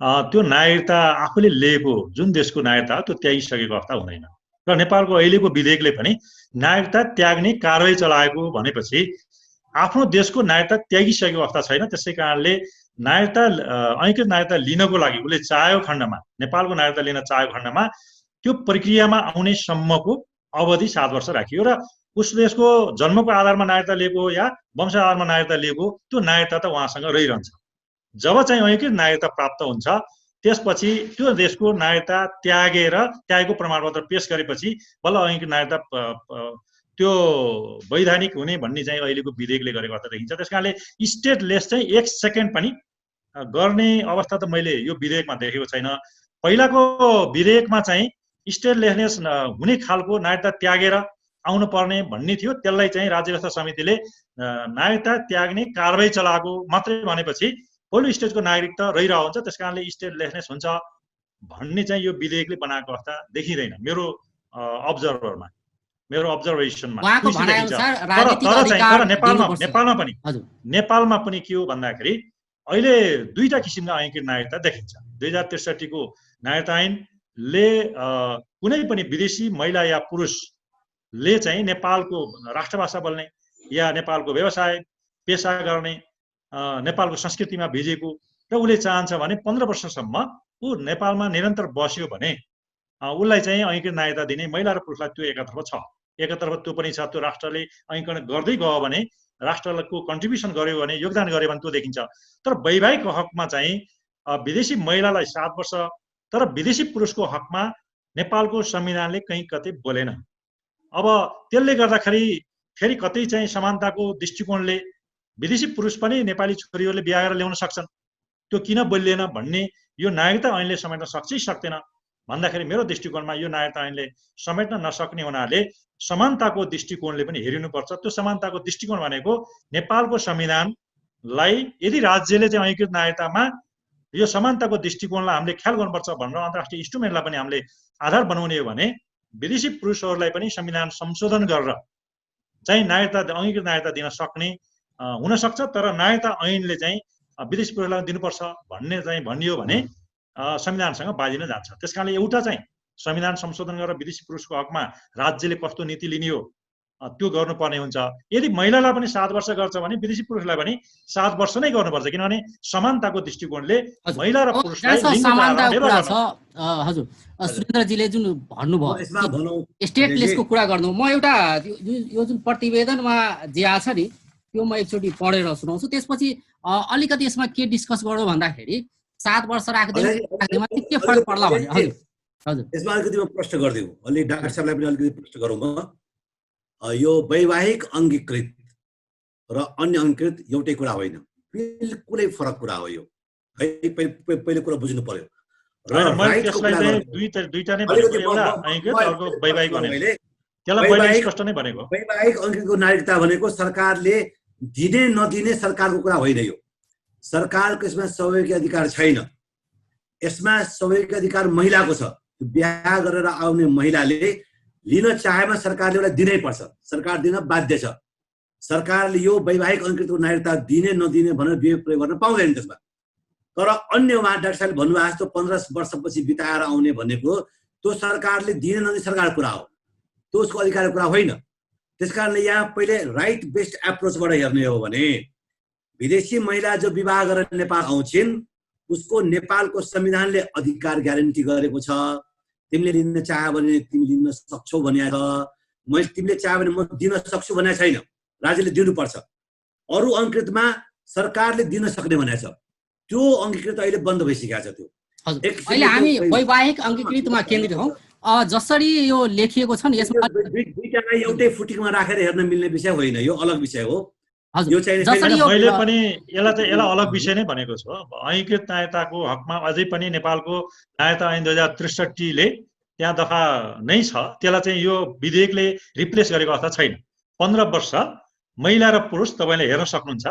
त्यो नागरिकता आफूले लिएको जुन देशको नागरिकता हो त्यो त्यागिसकेको अवस्था हुँदैन। र नेपालको अहिलेको विधेयकले पनि नागरिकता त्याग्ने कारबाही चलाएको भनेपछि आफ्नो देशको नागरिकता त्यागिसकेको अवस्था छैन। त्यसै कारणले नागरिकता ऐकृत नागरिकता लिनको लागि उसले चाहेको खण्डमा, नेपालको नागरिकता लिन चाहेको खण्डमा त्यो प्रक्रियामा आउने सम्मको अवधि 7 वर्ष राखियो र उस देशको जन्मको आधारमा नागरिकता लिएको या वंश आधारमा नागरिकता लिएको त्यो नागरिकता त उहाँसँग रहिरहन्छ। जब चाहिँ ऐकृत नागरिकता प्राप्त हुन्छ त्यसपछि त्यो देशको नागरिकता त्यागेको प्रमाणपत्र पेश गरेपछि बल्ल ऐकृत नागरिकता त्यो वैधानिक हुने भन्ने चाहिँ अहिलेको विधेयकले गरेको अवस्था देखिन्छ। त्यसकारणले स्टेटलेस चाहिँ 1 सेकेन्ड पनि गर्ने अवस्था त मैले यो विधेयकमा देखेको छैन। पहिलाको विधेयकमा चाहिँ स्टेटलेसनेस हुने खालको नागरिकता त्यागेर आउनु पर्ने भन्ने थियो। त्यसलाई चाहिँ राज्य व्यवस्था समितिले नागरिकता त्याग्ने कारबाही चलाएको मात्रै भनेपछि पहिलो स्टेजको नागरिक त रहिरहेको हुन्छ, त्यसकारणले स्टेटलेसनेस हुन्छ भन्ने चाहिँ यो विधेयकले बनाएको अवस्था देखिँदैन मेरो अब्जर्भरमा, मेरो अब्जर्भेसनमा। नेपालमा पनि के हो भन्दाखेरि अहिले दुईटा किसिमका ऐकृत नागरिकता देखिन्छ। 2063 को नागरिकता ऐनले कुनै पनि विदेशी महिला या पुरुषले चाहिँ नेपालको राष्ट्रभाषा बोल्ने या नेपालको व्यवसाय पेसा गर्ने, नेपालको संस्कृतिमा भिजेको र उसले चाहन्छ भने 15 वर्षसम्म ऊ नेपालमा निरन्तर बस्यो भने उसलाई चाहिँ ऐकृत नागरिकता दिने महिला र पुरुषलाई त्यो एकतर्फ छ। एकतर्फ त्यो पनि छ, त्यो राष्ट्रले ऐकरण गर्दै गयो भने, राष्ट्रको कन्ट्रिब्युसन गर्यो भने, योगदान गर्यो भने त्यो देखिन्छ। तर वैवाहिक हकमा चाहिँ विदेशी महिलालाई 7 वर्ष, तर विदेशी पुरुषको हकमा नेपालको संविधानले कहीँ कतै बोलेन। अब त्यसले गर्दाखेरि फेरि कतै चाहिँ समानताको दृष्टिकोणले विदेशी पुरुष पनि नेपाली छोरीहरूले बिहा गरेर ल्याउन सक्छन्, त्यो किन बोलिएन भन्ने यो नागरिकता ऐनले समेट्न सक्छ कि सक्दैन भन्दाखेरि मेरो दृष्टिकोणमा यो नागरिकता ऐनले समेट्न नसक्ने हुनाले समानताको दृष्टिकोणले पनि हेरिनुपर्छ। त्यो समानताको दृष्टिकोण भनेको नेपालको संविधानलाई यदि राज्यले चाहिँ ऐकृत नागरिकतामा यो समानताको दृष्टिकोणलाई हामीले ख्याल गर्नुपर्छ भनेर अन्तर्राष्ट्रिय इन्स्ट्रुमेन्टलाई पनि हामीले आधार बनाउने हो भने विदेशी पुरुषहरूलाई पनि संविधान संशोधन गरेर चाहिँ नागरिकता ऐकृत नागरिकता दिन सक्ने हुन सक्छ। तर नागरिकता ऐनले चाहिँ विदेशी पुरुषलाई दिनुपर्छ भन्ने चाहिँ भनियो भने संविधानसँग बाजिन जान्छ। त्यसकारणले एउटा चाहिँ संविधान संशोधन गरेर विदेशी पुरुषको हकमा राज्यले कस्तो नीति लिने हो त्यो गर्नुपर्ने हुन्छ। यदि महिलालाई पनि 7 वर्ष गर्छ भने विदेशी पुरुषलाई पनि 7 वर्ष नै गर्नुपर्छ, किनभने समानताको दृष्टिकोणले महिला र पुरुषलाई हजुर सुरेन्द्रजीले जुन भन्नुभयो स्टेटलेसको कुरा गर्नु, म एउटा यो जुन प्रतिवेदनमा जे छ नि त्यो म एकचोटि पढेर सुनाउँछु, त्यसपछि अलिकति यसमा के डिस्कस गरौँ भन्दाखेरि 7 वर्ष राख्दैमा के फरक पर्ला भने हजुर हजुर यसमा अलिकति म प्रश्न गरिदिउँ, अलि डाक्टर साहबलाई पनि अलिकति प्रश्न गरौँ। म यो वैवाहिक अङ्गीकृत र अन्य अङ्गीकृत एउटै कुरा होइन, बिल्कुलै फरक कुरा हो यो है। पहिलो कुरा बुझ्नु पर्यो र राइटको कुरा दुईटा नै भनेको एउटा ऐकृत अर्को वैवाहिक भनेको त्यसलाई मैले स्पष्ट नै भनेको। वैवाहिक अङ्गीकृतको नागरिकता भनेको सरकारले दिने नदिने सरकारको कुरा होइन। यो सरकारको यसमा सहयोगी अधिकार छैन, यसमा सहयोगी अधिकार महिलाको छ। बिहा गरेर आउने महिलाले लिन चाहेमा सरकारले एउटा दिनै पर्छ, सरकार दिन बाध्य छ। सरकारले यो वैवाहिक अङ्गीकृतको नागरिकता दिने नदिने भनेर विवेक प्रयोग गर्न पाउँदैन त्यसमा। तर अन्य उहाँ डाक्टर साहबले भन्नुभएको जस्तो 15 वर्षपछि बिताएर आउने भनेको त्यो सरकारले दिने नदिने सरकारको कुरा हो, त्यो उसको अधिकारको कुरा होइन। त्यसकारणले यहाँ पहिले राइट बेस्ड एप्रोचबाट हेर्ने हो भने विदेशी महिला जो विवाह गरेर नेपाल आउँछिन् उसको नेपालको संविधानले अधिकार ग्यारेन्टी गरेको छ। तिमीले लिन चाह्यो भने तिमी लिन सक्छौ भनेको छ, मैले तिमीले चाह्यो भने म दिन सक्छु भनेको छैन, राज्यले दिनुपर्छ। अरू अङ्गीकृतमा सरकारले दिन सक्ने भनेको छ, त्यो अङ्गीकृत अहिले बन्द भइसकेको छ। त्यो अहिले हामी वैवाहिक अङ्गीकृतमा केन्द्रित हौँ। जसरी यो लेखिएको छ नि यसमा दुईटालाई एउटै फुटिङमा राखेर हेर्न मिल्ने विषय होइन, यो अलग विषय हो। हजुर यो चाहिँ जसरी होइन, यो मैले पनि यसलाई अलग विषय नै भनेको छु। ऐकृत नागरिकताको हकमा अझै पनि नेपालको नागरिकता ऐन 2063 ले त्यहाँ दफा नै छ, त्यसलाई चाहिँ यो विधेयकले रिप्लेस गरेको अवस्था छैन। 15 वर्ष महिला र पुरुष तपाईँले हेर्न सक्नुहुन्छ,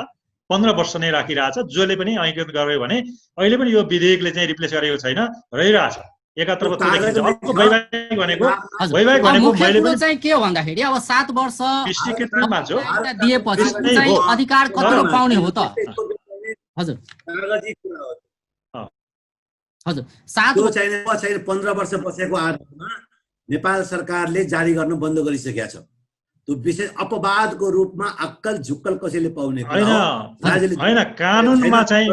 15 वर्ष नै राखिरहेछ। जसले पनि ऐकृत गर्यो भने अहिले पनि यो विधेयकले चाहिँ रिप्लेस गरेको छैन, रहिरहेछ। एकातर्फ त्यो देखिन्छ। अर्को वैवाहिक भनेको मुख्य कुरो चाहिँ के हो भन्दाखेरि अब 7 वर्ष विश्वकृत मान्छे दिएपछि चाहिँ अधिकार कतिको पाउने हो त? हजुर हजुर 7 त्यो चाहिँ 15 वर्ष बसेको आधारमा नेपाल सरकारले जारी गर्न बन्द गरिसकेका छ। त्यो विशेष अपवादको रूपमा अक्कल झुक्कल कसैले पाउने होइन, कानुनमा चाहिँ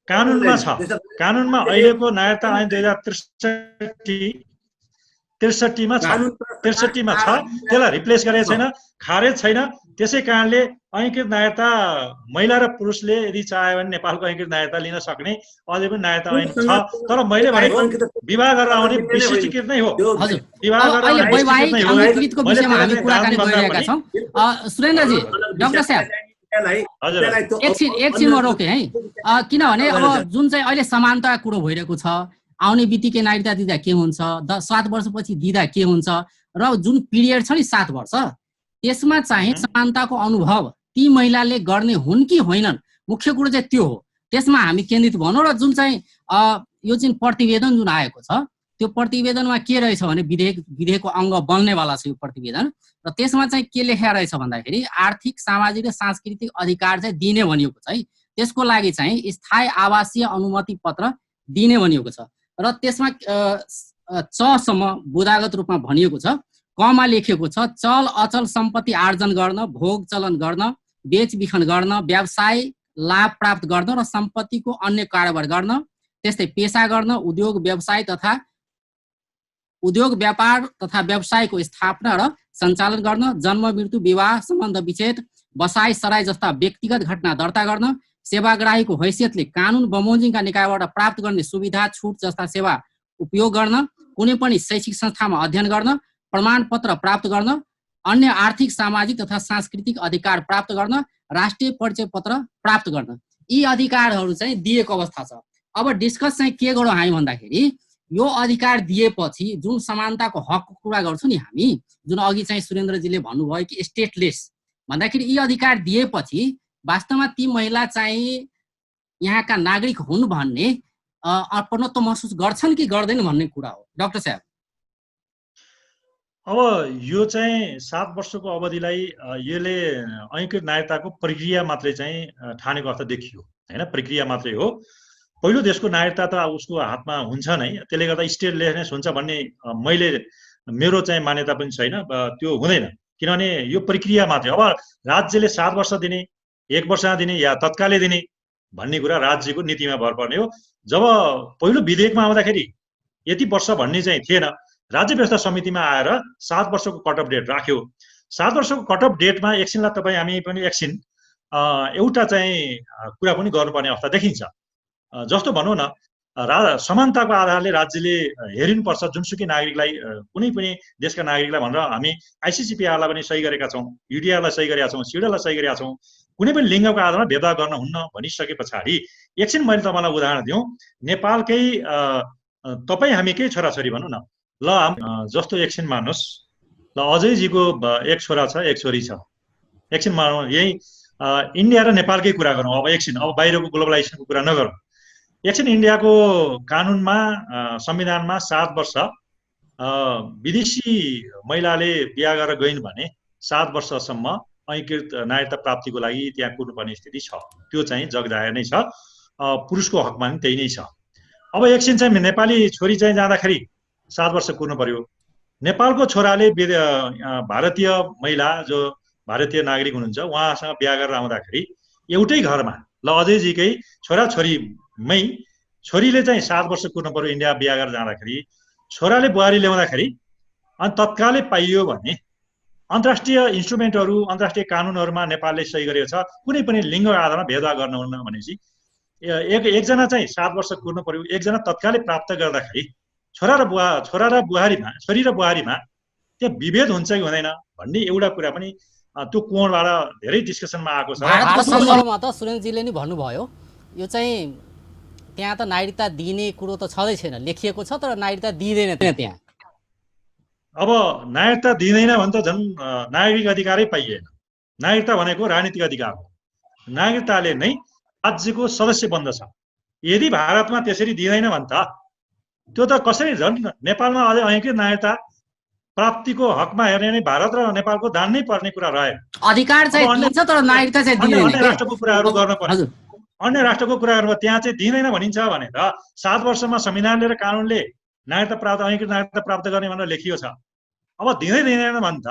कानुनमा छ। कानुनमा अहिलेको नागरिकता ऐन 2063 मा छ, 63 मा छ। त्यसलाई रिप्लेस गरेको छैन, खारेज छैन। त्यसै कारणले ऐकृत नागरिकता महिला र पुरुषले यदि चाह्यो भने नेपालको ऐकृत नागरिकता लिन सक्ने अझै पनि नागरिकता ऐन छ। तर मैले भनेको विवाह गरेर आउने विशिष्टीकृत नै हो। विवाह गरेर आउने वैवाहिक अंगीकृतको विषयमा हामी कुराकानी गरिरहेका छौं। सुरेन्द्रजी, डाक्टर साहब एकछिनमा रोके है, किनभने अब जुन चाहिँ अहिले समानताको कुरो भइरहेको छ, आउने बित्तिकै नागरिकता दिँदा के हुन्छ, 7 वर्षपछि दिँदा के हुन्छ, र जुन पिरियड छ नि 7 वर्ष, त्यसमा चाहिँ समानताको अनुभव ती महिलाले गर्ने हुन् कि होइनन्, मुख्य कुरो चाहिँ त्यो हो। त्यसमा हामी केन्द्रित भनौँ। र जुन चाहिँ यो चाहिँ प्रतिवेदन जुन आएको छ, त्यो प्रतिवेदनमा के रहेछ भने विधेयकको अङ्ग बन्नेवाला छ यो प्रतिवेदन। र त्यसमा चाहिँ के लेखेको रहेछ भन्दाखेरि आर्थिक, सामाजिक र सांस्कृतिक अधिकार चाहिँ दिने भनिएको छ है। त्यसको लागि चाहिँ स्थायी आवासीय अनुमति पत्र दिने भनिएको छ। र त्यसमा चसम्म बुदागत रूपमा भनिएको छ। कमा लेखिएको छ चल अचल सम्पत्ति आर्जन गर्न, भोग चलन गर्न, बेचबिखन गर्न, व्यवसाय लाभ प्राप्त गर्न र सम्पत्तिको अन्य कारोबार गर्न, त्यस्तै पेशा गर्न, उद्योग व्यापार तथा व्यवसायको स्थापना र सञ्चालन गर्न, जन्म मृत्यु विवाह सम्बन्ध विच्छेद बसाई सराई जस्ता व्यक्तिगत घटना दर्ता गर्न, सेवाग्राहीको हैसियतले कानुन बमोजिमका निकायबाट प्राप्त गर्ने सुविधा छुट जस्ता सेवा उपयोग गर्न, कुनै पनि शैक्षिक संस्थामा अध्ययन गर्न, प्रमाणपत्र प्राप्त गर्न, अन्य आर्थिक सामाजिक तथा सांस्कृतिक अधिकार प्राप्त गर्न, राष्ट्रिय परिचय पत्र प्राप्त गर्न। यी अधिकारहरू चाहिँ दिएको अवस्था छ। अब डिस्कस चाहिँ के गरौँ हामी भन्दाखेरि यो अधिकार दिएपछि जुन समानताको हकको कुरा गर्छौँ नि हामी, जुन अघि चाहिँ सुरेन्द्रजीले भन्नुभयो कि स्टेटलेस भन्दाखेरि यी अधिकार दिएपछि वास्तवमा ती महिला चाहिँ यहाँका नागरिक हुन् भन्ने अपनत्व महसुस गर्छन् कि गर्दैन भन्ने कुरा हो डाक्टर साहब। अब यो चाहिँ 7 वर्षको अवधिलाई यसले ऐकृत नागरिकताको प्रक्रिया मात्रै चाहिँ ठानेको अवस्था देखियो हैन, प्रक्रिया मात्रै हो। पहिलो देशको नागरिकता त उसको हातमा हुन्छ नै, त्यसले गर्दा स्टेटलेसनेस हुन्छ भन्ने मेरो चाहिँ मान्यता पनि छैन, त्यो हुँदैन। किनभने यो प्रक्रिया मात्रै। अब राज्यले 7 वर्ष दिने, 1 वर्ष दिने या तत्कालै दिने भन्ने कुरा राज्यको नीतिमा भर पर्ने हो। जब पहिलो विधेयकमा आउँदाखेरि यति वर्ष भन्ने चाहिँ थिएन, राज्य व्यवस्था समितिमा आएर 7 वर्षको कट अफ डेट राख्यो। 7 वर्षको कट अफ डेटमा एकछिनलाई तपाईँ हामी पनि एकछिन एउटा चाहिँ कुरा पनि गर्नुपर्ने अवस्था देखिन्छ। जस्तो भनौँ न, समानताको आधारले राज्यले हेरिनुपर्छ जुनसुकै नागरिकलाई, कुनै पनि देशका नागरिकलाई भनेर हामी आइसिसिपिआरलाई पनि सही गरेका छौँ, युडिआरलाई सही गरेका छौँ, सिडललाई सही गरेका छौँ। कुनै पनि लिङ्गको आधारमा भेदभाव गर्न हुन्न भनिसके पछाडि एकछिन मैले तपाईँलाई उदाहरण दिउँ। नेपालकै तपाईँ हामीकै छोराछोरी भनौँ न, ल जस्तो एकछिन मान्नुहोस्, ल अजयजीको एक छोरा छ, एक छोरी छ। एकछिन मानौँ, यही इन्डिया र नेपालकै कुरा गरौँ अब एकछिन, अब बाहिरको ग्लोबलाइजेसनको कुरा नगरौँ। एकछिन इन्डियाको कानुनमा, संविधानमा 7 वर्ष विदेशी महिलाले बिहा गरेर गइन् भने 7 वर्षसम्म ऐकृत नागरिकता प्राप्तिको लागि त्यहाँ कुर्नुपर्ने स्थिति छ। त्यो चाहिँ जगजाहेर नै छ, पुरुषको हकमा पनि त्यही नै छ। अब एकछिन चाहिँ नेपाली छोरी चाहिँ जाँदाखेरि 7 वर्ष कुर्नु पर्यो। नेपालको छोराले भारतीय महिला जो भारतीय नागरिक हुनुहुन्छ उहाँसँग बिहा गरेर आउँदाखेरि एउटै घरमा, ल अजयजीकै छोराछोरीमै छोरीले चाहिँ 7 वर्ष कुर्नु पर्यो इन्डिया बिहा गरेर जाँदाखेरि। छोराले बुहारी ल्याउँदाखेरि अनि तत्कालै पाइयो भने अन्तर्राष्ट्रिय इन्स्ट्रुमेन्टहरू, अन्तर्राष्ट्रिय कानुनहरूमा नेपालले सही गरेको छ, कुनै पनि लिङ्ग आधारमा भेदभाव गर्नुहुन्न भनेपछि एकजना चाहिँ 7 वर्ष कुर्नु पर्यो, एकजना तत्कालै प्राप्त गर्दाखेरि छोरी र बुहारीमा त्यो विभेद हुन्छ कि हुँदैन भन्ने एउटा कुरा पनि त्यो कोणबाट धेरै डिस्कसनमा आएको छ। भारतको सन्दर्भमा त सुरेन्द्रजीले नि भन्नुभयो यो चाहिँ त्यहाँ त नागरिकता दिने कुरो त छँदै छैन, लेखिएको छ तर नागरिकता दिँदैन त्यहाँ। अब नागरिकता दिँदैन भने त झन् नागरिक अधिकारै पाइएन। नागरिकता भनेको राजनीतिक अधिकार हो। नागरिकताले नै राज्यको सदस्य बन्दछ। यदि भारतमा त्यसरी दिँदैन भने त त्यो त कसरी झन् नेपालमा अझै ऐकै नागरिकता प्राप्तिको हकमा हेर्ने नै भारत र नेपालको दान नै पर्ने कुरा रह्यो। अधिकार चाहिँ दिन्छ तर नागरिकता चाहिँ दिँदैन। अन्य राष्ट्रको कुराहरू गर्न पर्छ। अन्य राष्ट्रको कुराहरूमा त्यहाँ चाहिँ दिँदैन भनिन्छ भने त 7 वर्षमा संविधानले र कानुनले नागरिकता प्राप्त ऐकै नागरिकता प्राप्त गर्ने भनेर लेखिएको छ। अब दिँदैन भने त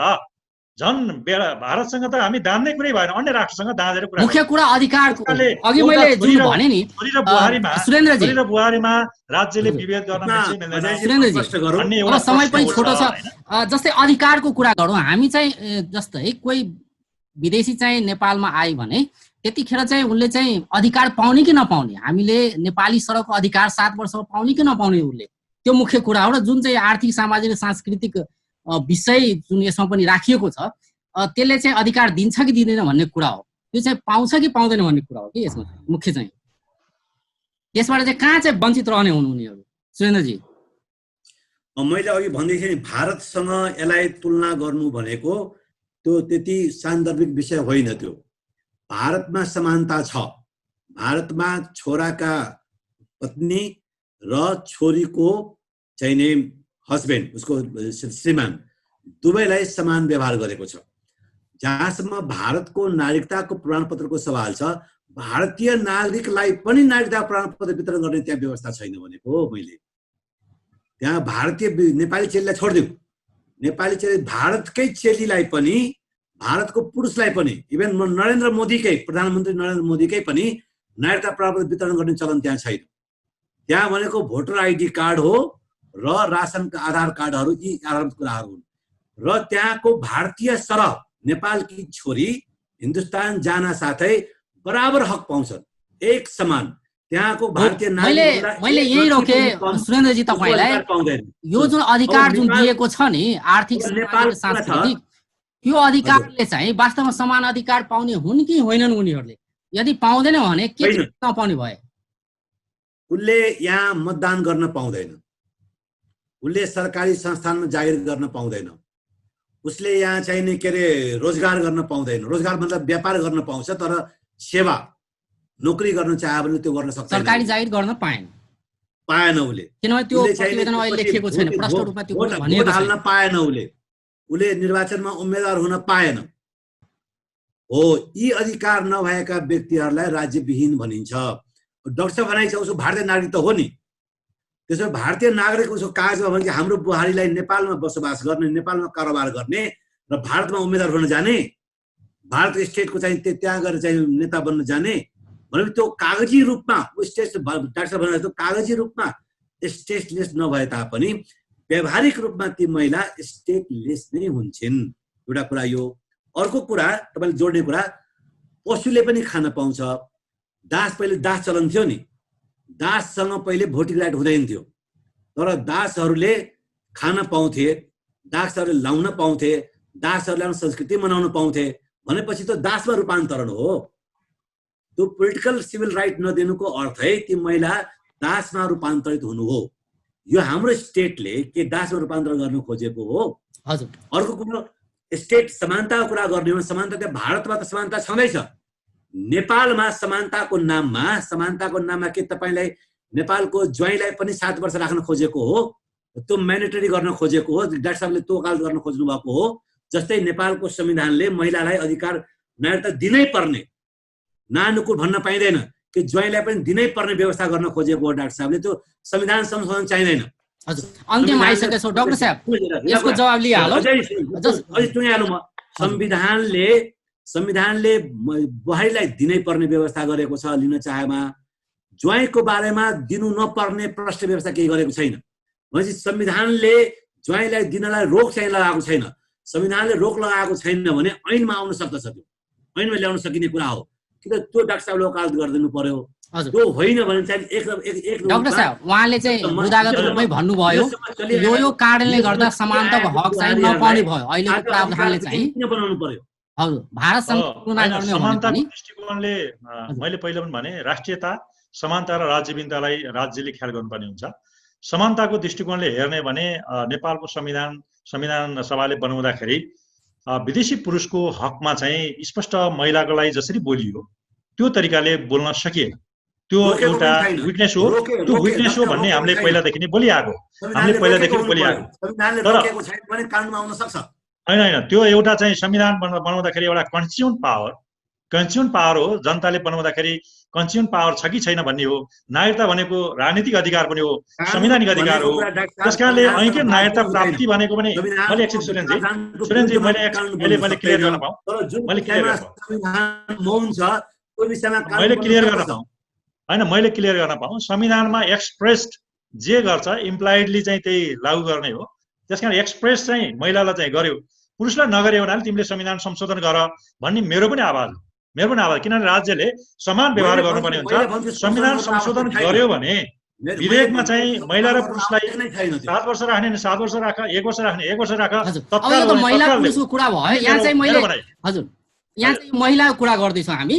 झन् भारतसँग त हामी दान्ने कुरै भएन, अन्य राष्ट्रसँग दाँजेर कुरा। मुख्य कुरा अधिकारको अघि मैले जुन भने नि सुरेन्द्रजी र बुहारीमा राज्यले विभेद गर्न सुरेन्द्रजी अब समय पनि छोटो छ। जस्तै अधिकारको कुरा गरौँ, हामी चाहिँ जस्तै कोही विदेशी चाहिँ नेपालमा आयो भने त्यतिखेर चाहिँ उनले चाहिँ अधिकार पाउने कि नपाउने, हामीले नेपाली सडकको अधिकार 7 वर्षमा पाउने कि नपाउने उसले, त्यो मुख्य कुरा हो। र जुन चाहिँ आर्थिक सामाजिक सांस्कृतिक विषय जुन यसमा पनि राखिएको छ त्यसले चाहिँ अधिकार दिन्छ कि दिँदैन भन्ने कुरा हो। त्यो चाहिँ पाउँछ कि पाउँदैन भन्ने कुरा हो कि यसमा मुख्य चाहिँ। त्यसबाट चाहिँ कहाँ चाहिँ वञ्चित रहने हुनु उनीहरू सुरेन्द्रजी? मैले अघि भन्दै थिएँ नि भारतसँग यसलाई तुलना गर्नु भनेको त्यो त्यति सान्दर्भिक विषय होइन। त्यो भारतमा समानता छ। भारतमा छोराका पत्नी र छोरीको चाहिँ नि हस्बेन्ड उसको श्रीमान दुवैलाई समान व्यवहार गरेको छ। जहाँसम्म भारतको नागरिकताको प्रमाणपत्रको सवाल छ, भारतीय नागरिकलाई पनि नागरिकता प्रमाणपत्र वितरण गर्ने त्यहाँ व्यवस्था छैन भनेको मैले। त्यहाँ भारतीय नेपाली चेलीलाई छोडिदिउँ, नेपाली चेली भारतकै चेलीलाई पनि भारतको पुरुषलाई पनि इभन नरेन्द्र मोदीकै प्रधानमन्त्री नरेन्द्र मोदीकै पनि नागरिकता प्रमाणपत्र वितरण गर्ने चलन त्यहाँ छैन। त्यहाँ भनेको भोटर आइडी कार्ड हो र रासनका आधार कार्डहरू यी आधारभूत कुराहरू हुन्। र त्यहाँको भारतीय सरह नेपालकी छोरी हिन्दुस्तान जान साथै बराबर हक पाउँछन्, एक समान। त्यहाँको भारतीय मैले यही रोके सुरेन्द्रजी तपाईलाई, यो जुन अधिकार जुन दिएको छ नि आर्थिक सामाजिक सांस्कृतिक, यो अधिकारले चाहिँ वास्तवमा समान अधिकार पाउने हुन् कि होइनन् उनीहरूले? यदि पाउँदैन भने के नपाउने भए? उसले यहाँ मतदान गर्न पाउँदैन, उसले सरकारी संस्थानमा जागिर गर्न पाउँदैन, उसले यहाँ चाहिने के अरे रोजगार गर्न पाउँदैन। रोजगार मतलब व्यापार गर्न पाउँछ तर सेवा नोकरी गर्न चाह्यो भने त्यो गर्न सक्दैन। सरकारी जागिर गर्न पाएन उसले, किनभने त्यो प्रतिवेदन अहिले लेखिएको छैन, प्रष्ट रूपमा त्यो भोट हाल्न पाएन उसले निर्वाचनमा उम्मेदवार हुन पाएन। हो, यी अधिकार नभएका व्यक्तिहरूलाई राज्यविहीन भनिन्छ। डाक्टर साहब भनाइ छ उसको भारतीय नागरिक त हो नि, त्यसो भारतीय नागरिक उसको कागजमा भने हाम्रो बुहारीलाई नेपालमा बसोबास गर्ने, नेपालमा कारोबार गर्ने र भारतमा उम्मेदवार हुन जाने, भारत स्टेटको चाहिँ त्यहाँ गएर चाहिँ नेता बन्न जाने भनेपछि त्यो कागजी रूपमा स्टेट डाक्टर साहब भने जस्तो कागजी रूपमा स्टेटलेस नभए तापनि व्यावहारिक रूपमा ती महिला स्टेटलेस नै हुन्छन्। एउटा कुरा यो। अर्को कुरा तपाईँले जोड्ने कुरा, पशुले पनि खान पाउँछ। पहिले दास चलन थियो नि, दाससँग पहिले भोटिङ राइट हुँदैन थियो, तर दासहरूले खान पाउँथे, दासहरूले लाउन पाउँथे, दासहरूले संस्कृति मनाउन पाउँथे भनेपछि त दासमा रूपान्तरण हो। त्यो पोलिटिकल सिभिल राइट नदिनुको अर्थै ती महिला दासमा रूपान्तरित हुनु हो। यो हाम्रो स्टेटले के दासमा रूपान्तरण गर्न खोजेको हो? हजुर। अर्को कुरो, स्टेट समानताको कुरा गर्ने हो, समानता त भारतमा त समानता छँदैछ। नेपालमा समानताको नाममा के तपाईलाई नेपालको ज्वाइँलाई पनि 7 वर्ष राख्न खोजेको हो? त्यो म्यान्डेटरी गर्न खोजेको हो? डाक्टर साहबले तोकाल गर्न खोज्नु भएको हो? जस्तै नेपालको संविधानले महिलालाई अधिकार नागरिकता दिनै पर्ने, नानुकुल भन्न पाइँदैन कि ज्वाइँलाई पनि दिनै पर्ने व्यवस्था गर्न खोजेको हो डाक्टर साहबले। त्यो संविधान संशोधन चाहिँदैन। हजुर, अन्त्यमा आइसकेछौँ डाक्टर साहब, यसको जवाब लिइहालौँ। अझै टुङ्गाइहालौँ म। संविधानले बुहारीलाई दिनै पर्ने व्यवस्था गरेको छ लिन चाहेमा। ज्वाइँको बारेमा दिनु नपर्ने प्रष्ट व्यवस्था केही गरेको छैन। भनेपछि संविधानले ज्वाइँलाई दिनलाई रोक चाहिँ लगाएको छैन। संविधानले रोक लगाएको छैन भने ऐनमा आउन सक्दछ, त्यो ऐनमा ल्याउन सकिने कुरा हो। कि त त्यो डाक्टर साहबले वकालत गरिदिनु पर्यो। हजुर त्यो होइन भने चाहिँ एक डाक्टर साहब उहाँले चाहिँ बुदागत रूपमै भन्नुभयो यो कारणले गर्दा समानताको हक चाहिँ नपाउने भयो अहिलेको प्रावधानले चाहिँ बनाउनु पर्यो। हजुर भारतसँग तुलना होइन, गर्ने हो भने समानताको पनि दृष्टिकोणले मैले पहिला पनि भने राष्ट्रियता समानता र राज्यबिन्दुलाई राज्यले ख्याल गर्नुपर्ने हुन्छ। समानताको दृष्टिकोणले हेर्ने भने नेपालको संविधान सभाले बनाउँदाखेरि विदेशी पुरुषको हकमा चाहिँ स्पष्ट महिलाको लागि जसरी बोलियो त्यो तरिकाले बोल्न सकिएन। त्यो एउटा विकनेस हो। त्यो विकनेस हो भन्ने हामीले पहिलादेखि नै बोलिआएको होइन, त्यो एउटा चाहिँ संविधान बनाउँदाखेरि एउटा कन्स्टिट्युन्ट पावर हो। जनताले बनाउँदाखेरि कन्स्टिट्युन्ट पावर छ कि छैन भन्ने हो। नागरिकता भनेको राजनीतिक अधिकार पनि हो, संवैधानिक अधिकार हो। त्यसकारणले ऐकै नागरिकता प्राप्ति भनेको पनि मैले एकछिन सुरेनजी मैले क्लियर गर्न पाऊँ मैले क्लियर गर्न पाऊँ संविधानमा एक्सप्रेस्ड जे गर्छ इम्प्लाइडली चाहिँ त्यही लागू गर्ने हो। त्यसकारण एक्सप्रेस चाहिँ महिलालाई चाहिँ गर्यो, पुरुषलाई नगर्यो भने तिमीले संविधान संशोधन गर भन्ने मेरो पनि आवाज हो। किनभने राज्यले समान व्यवहार गर्नुपर्ने हुन्छ। संविधान संशोधन गर्यो भने विधेयकमा चाहिँ महिला र पुरुषलाई 7 वर्ष राख्ने 7 वर्ष राख, 1 वर्ष राख्ने 1 वर्ष राख। अब यो त महिला पुरुषको कुरा भयो। यहाँ चाहिँ मैले हजुर यहाँ चाहिँ महिलाको कुरा गर्दैछौँ हामी।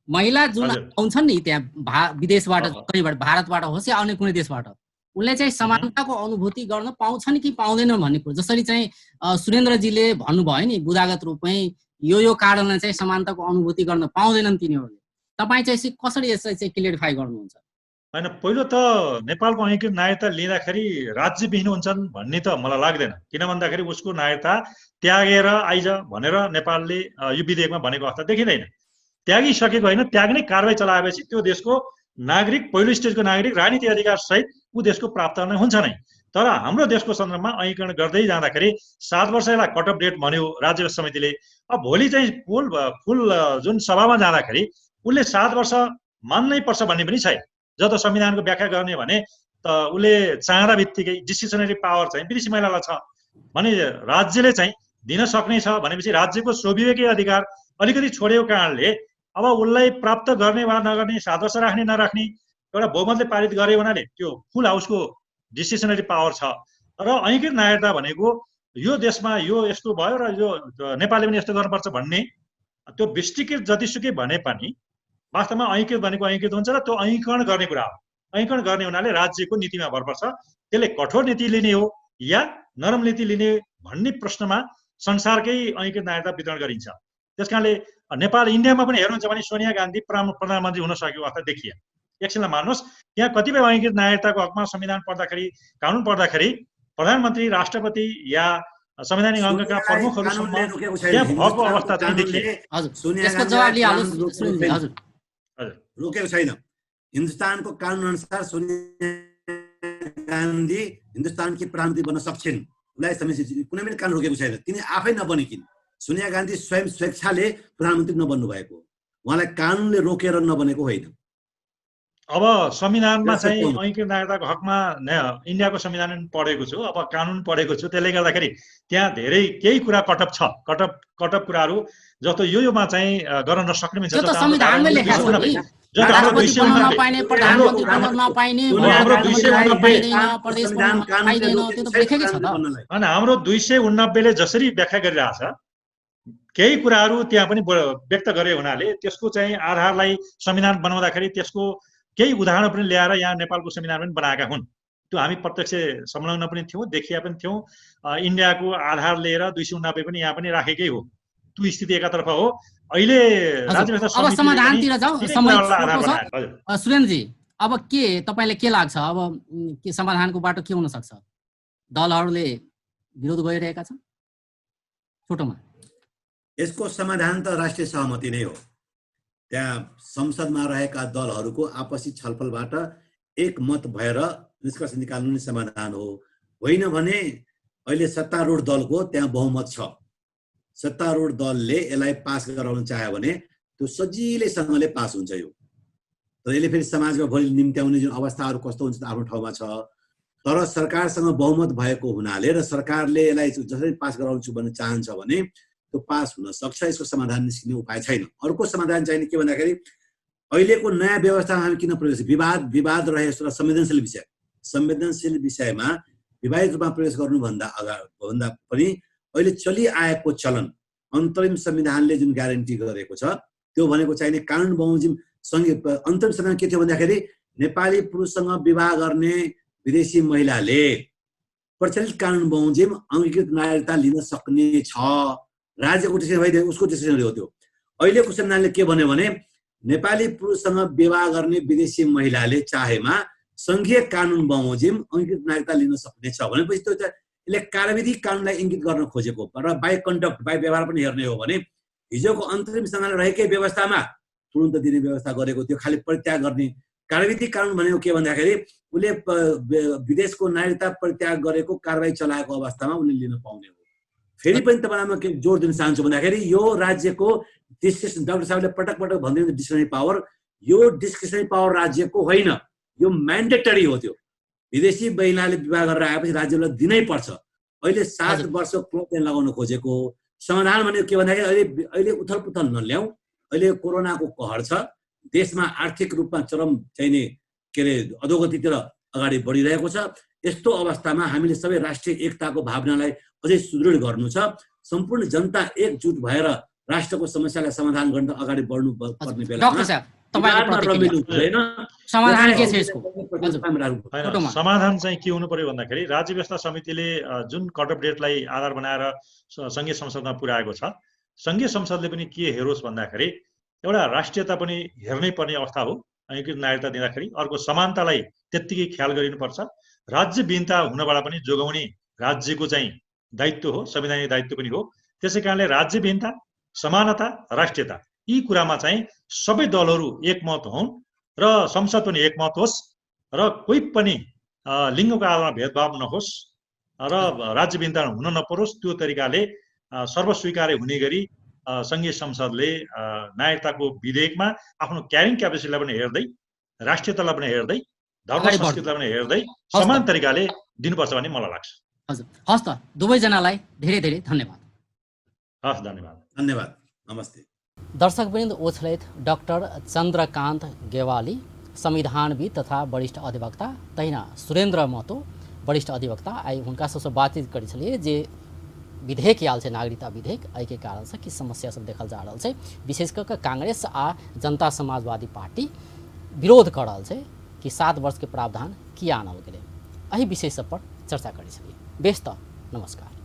महिला जुन आउँछन् नि त्यहाँ विदेशबाट कहीँबाट भारतबाट होस् या अन्य कुनै देशबाट उनले चाहिँ समानताको अनुभूति गर्न पाउँछन् कि पाउँदैनन् भन्ने कुरा जसरी चाहिँ सुरेन्द्रजीले भन्नुभयो नि बुदागत रूपमै यो कारणले चाहिँ समानताको अनुभूति गर्न पाउँदैनन् तिनीहरूले। तपाईँ चाहिँ कसरी यसलाई चाहिँ क्लियरिफाई गर्नुहुन्छ? होइन, पहिलो त नेपालको ऐकीकृत नागरिकता लिँदाखेरि राज्यविहीन हुन्छन् भन्ने त मलाई लाग्दैन। किन भन्दाखेरि उसको नागरिकता त्यागेर आइज भनेर नेपालले यो विधेयकमा भनेको अवस्था देखिँदैन। त्यागिसकेको होइन, त्याग्ने कारबाही चलाएपछि त्यो देशको नागरिक, पहिलो स्टेजको नागरिक राजनीतिक अधिकार सहित ऊ देशको प्राप्त नै हुन्छ नै। तर हाम्रो देशको सन्दर्भमा ऐकीकरण गर्दै जाँदाखेरि 7 वर्ष यसलाई कट अफ डेट भन्यो राज्य समितिले। अब भोलि चाहिँ फुल जुन सभामा जाँदाखेरि उसले 7 वर्ष मान्नै पर्छ भन्ने पनि छैन। जब संविधानको व्याख्या गर्ने भने त उसले चाहँदा बित्तिकै डिसिसनरी पावर चाहिँ विदेशी महिलालाई छ भने राज्यले चाहिँ दिन सक्ने छ भनेपछि राज्यको स्वविवेकी अधिकार अलिकति छोडेको कारणले अब उसलाई प्राप्त गर्ने वा नगर्ने 7 वर्ष राख्ने नराख्ने एउटा बहुमतले पारित गरे हुनाले त्यो फुल हाउसको डिसिसनरी पावर छ। र ऐकीकृत नागरिकता भनेको यो देशमा यो यस्तो भयो र यो नेपालले पनि यस्तो गर्नुपर्छ भन्ने त्यो विस्तृत जतिसुकै भने पनि वास्तवमा ऐकीकृत भनेको ऐकीकृत हुन्छ र त्यो ऐकीकरण गर्ने कुरा हो। ऐकीकरण गर्ने हुनाले राज्यको नीतिमा भर पर्छ। त्यसले कठोर नीति लिने हो या नरम नीति लिने भन्ने प्रश्नमा संसारकै ऐकीकृत नागरिकता वितरण गरिन्छ। त्यसकारणले नेपाल इन्डियामा पनि हेर्नुहुन्छ भने सोनिया गान्धी प्रधानमन्त्री हुन सकेको अवस्था देखिए। एकछिनलाई मान्नुहोस् त्यहाँ कतिपय ऐकीकृत नागरिकताको हकमा संविधान पढ्दाखेरि कानुन पढ्दाखेरि प्रधानमन्त्री, राष्ट्रपति या संवैधानिक अङ्गका प्रमुखहरूसम्म त्यहाँ भएको अवस्था चाहिँ देखिए। रोकेको छैन। हिन्दुस्तानको कानुन अनुसार सोनिया गान्धी हिन्दुस्तानकी प्रधानमन्त्री बन्न सक्छन्। उसलाई कुनै पनि कानुन रोकेको छैन। तिनी आफै नबनिकिन्। सोनिया गान्धी स्वयं स्वेच्छाले प्रधानमन्त्री नबन्नु भएको, उहाँलाई कानुनले रोकेर नबनेको होइन। अब संविधानमा चाहिँ ऐकीकृत नागरिकताको हकमा इन्डियाको संविधान पढेको छु, अब कानुन पढेको छु। त्यसले गर्दाखेरि त्यहाँ धेरै केही कुरा कटअप छ। कटअप कुराहरू जस्तो योमा चाहिँ गर्न नसक्ने पनि छ। संविधानमै लेखेको छ नि राष्ट्रपति बन्न नपाइने, प्रधानमन्त्री बन्न नपाइने, हाम्रो 289ले जसरी व्याख्या गरिरहेछ केही कुराहरू त्यहाँ पनि व्यक्त गरे हुनाले त्यसको चाहिँ आधारलाई संविधान बनाउँदाखेरि त्यसको केही उदाहरण पनि ल्याएर यहाँ नेपालको संविधान पनि बनाएका हुन्। त्यो हामी प्रत्यक्ष संलग्न पनि थियौँ, देखिया पनि थियौँ। इन्डियाको आधार लिएर 289 पनि यहाँ पनि राखेकै हो। त्यो स्थिति एकातर्फ हो। अहिले अब समाधानतिर जाउँ। सुरेन्द्रजी अब के तपाईँलाई के लाग्छ, अब के समाधानको बाटो के हुन सक्छ? दलहरूले विरोध गरिरहेका छन् छोटोमा। यसको समाधान त राष्ट्रिय सहमति नै हो। त्यहाँ संसदमा रहेका दलहरूको आपसी छलफलबाट एकमत भएर निष्कर्ष निकाल्नु नै समाधान हो। होइन भने अहिले सत्तारूढ दलको त्यहाँ बहुमत छ। सत्तारूढ दलले यसलाई पास गराउन चाह्यो भने त्यो सजिलैसँगले पास हुन्छ। यो तर यसले फेरि समाजमा भोलि निम्त्याउने जुन अवस्थाहरू कस्तो हुन्छ आफ्नो ठाउँमा छ। तर सरकारसँग बहुमत भएको हुनाले र सरकारले यसलाई जसरी पास गराउँछु भन्ने चाहन्छ भने त्यो पास हुन सक्छ। यसको समाधान निस्किने उपाय छैन। अर्को समाधान चाहिने के भन्दाखेरि अहिलेको नयाँ व्यवस्थामा हामी किन प्रवेश विवाद रहे जस्तो संवेदनशील विषयमा विवादित रूपमा प्रवेश गर्नुभन्दा भन्दा पनि अहिले चलिआएको चलन अन्तरिम संविधानले जुन ग्यारेन्टी गरेको छ त्यो भनेको चाहिने कानुन बमोजिम अन्तरिम संविधान के थियो भन्दाखेरि नेपाली पुरुषसँग विवाह गर्ने विदेशी महिलाले प्रचलित कानुन बमोजिम अङ्गीकृत नागरिकता लिन सक्ने छ। राज्यको डिसिसन भइदियो, उसको डिसिसन हो त्यो। अहिलेको संविधानले के भन्यो भने नेपाली पुरुषसँग विवाह गर्ने विदेशी महिलाले चाहेमा संघीय कानुन बमोजिम अङ्गीकृत नागरिकता लिन सक्ने छ भनेपछि त्यो यसले कार्यविधिक कानुनलाई इङ्गित गर्न खोजेको र बाई कन्डक्ट बाई व्यवहार पनि हेर्ने हो भने हिजोको अन्तरिम संविधान रहेकै व्यवस्थामा तुरुन्त दिने व्यवस्था गरेको त्यो खालि परित्याग गर्ने। कार्यविधिक कानुन भनेको के भन्दाखेरि उसले विदेशको नागरिकता परित्याग गरेको कारबाही चलाएको अवस्थामा उसले लिन पाउने हो। फेरि पनि तपाईँलाई म के जोड दिन चाहन्छु भन्दाखेरि यो राज्यको डिस्क्रिप्सन, डाक्टर साहबले पटक पटक भन्दै डिस्क्रिप्सनरी पावर, यो डिस्क्रिप्सनरी पावर राज्यको होइन, यो म्यान्डेटरी हो। त्यो विदेशी महिलाले विवाह गरेर आएपछि राज्यलाई दिनै पर्छ। अहिले 7 वर्ष क्लोज लगाउन खोजेको समाधान भनेको के भन्दाखेरि अहिले उथल पुथल नल्याउँ। अहिले कोरोनाको कहर छ, देशमा आर्थिक रूपमा चरम चाहिने के अरे अधोगतितिर अगाडि बढिरहेको छ। यस्तो अवस्थामा हामीले सबै राष्ट्रिय एकताको भावनालाई अझै सुदृढ गर्नु छ। सम्पूर्ण जनता एकजुट भएर राष्ट्रको समस्यालाई समाधान गर्न अगाडि बढ्नु पर्ने बेला समाधान चाहिँ के हुनु पर्यो भन्दाखेरि राज्य व्यवस्था समितिले जुन कट अफ डेटलाई आधार बनाएर संघीय संसदमा पुर्याएको छ, संघीय संसदले पनि के हेरोस् भन्दाखेरि एउटा राष्ट्रियता पनि हेर्नै पर्ने अवस्था हो अङ्गीकृत नागरिकता दिँदाखेरि। अर्को समानतालाई त्यत्तिकै ख्याल गरिनुपर्छ। राज्य विहीनता हुनबाट पनि जोगाउने राज्यको चाहिँ दायित्व हो, संवैधानिक दायित्व पनि हो। त्यसै कारणले राज्य विहीनता, समानता, राष्ट्रियता यी कुरामा चाहिँ सबै दलहरू एकमत हुन् र संसद पनि एकमत होस् र कोही पनि लिङ्गको आधारमा भेदभाव नहोस् र राज्य विहीनता हुन नपरोस्। त्यो तरिकाले सर्वस्वीकार्य हुने गरी संघीय संसदले नागरिकताको विधेयकमा आफ्नो क्यारिङ क्यापेसिटीलाई पनि हेर्दै, राष्ट्रियतालाई पनि हेर्दै, धर्म संस्कृतिलाई पनि हेर्दै समान तरिकाले दिनुपर्छ भन्ने मलाई लाग्छ। हजुर, हस् त, दुवैजनालाई धेरै धेरै धन्यवाद। हस्, धन्यवाद। धन्यवाद, नमस्ते। दर्शकवृन्द, ओछ्लैत डॉक्टर चन्द्रकान्त गेवाली संविधानविद तथा वरिष्ठ अधिवक्ता, तहिना सुरेन्द्र महतो वरिष्ठ अधिवक्ता आई हुनका सबसे बातचीत करी छलिए जे विधेयक आयल छै, नागरिकता विधेयक एहिके कारण से कि समस्या सब देखल जा रहल छै। विशेष कऽ कांग्रेस आ जनता समाजवादी पार्टी विरोध कर रहल छै कि 7 वर्ष के प्रावधान किया आनल गेलै। एहि विषय सब पर चर्चा करी छलिए। बेस त, नमस्कार।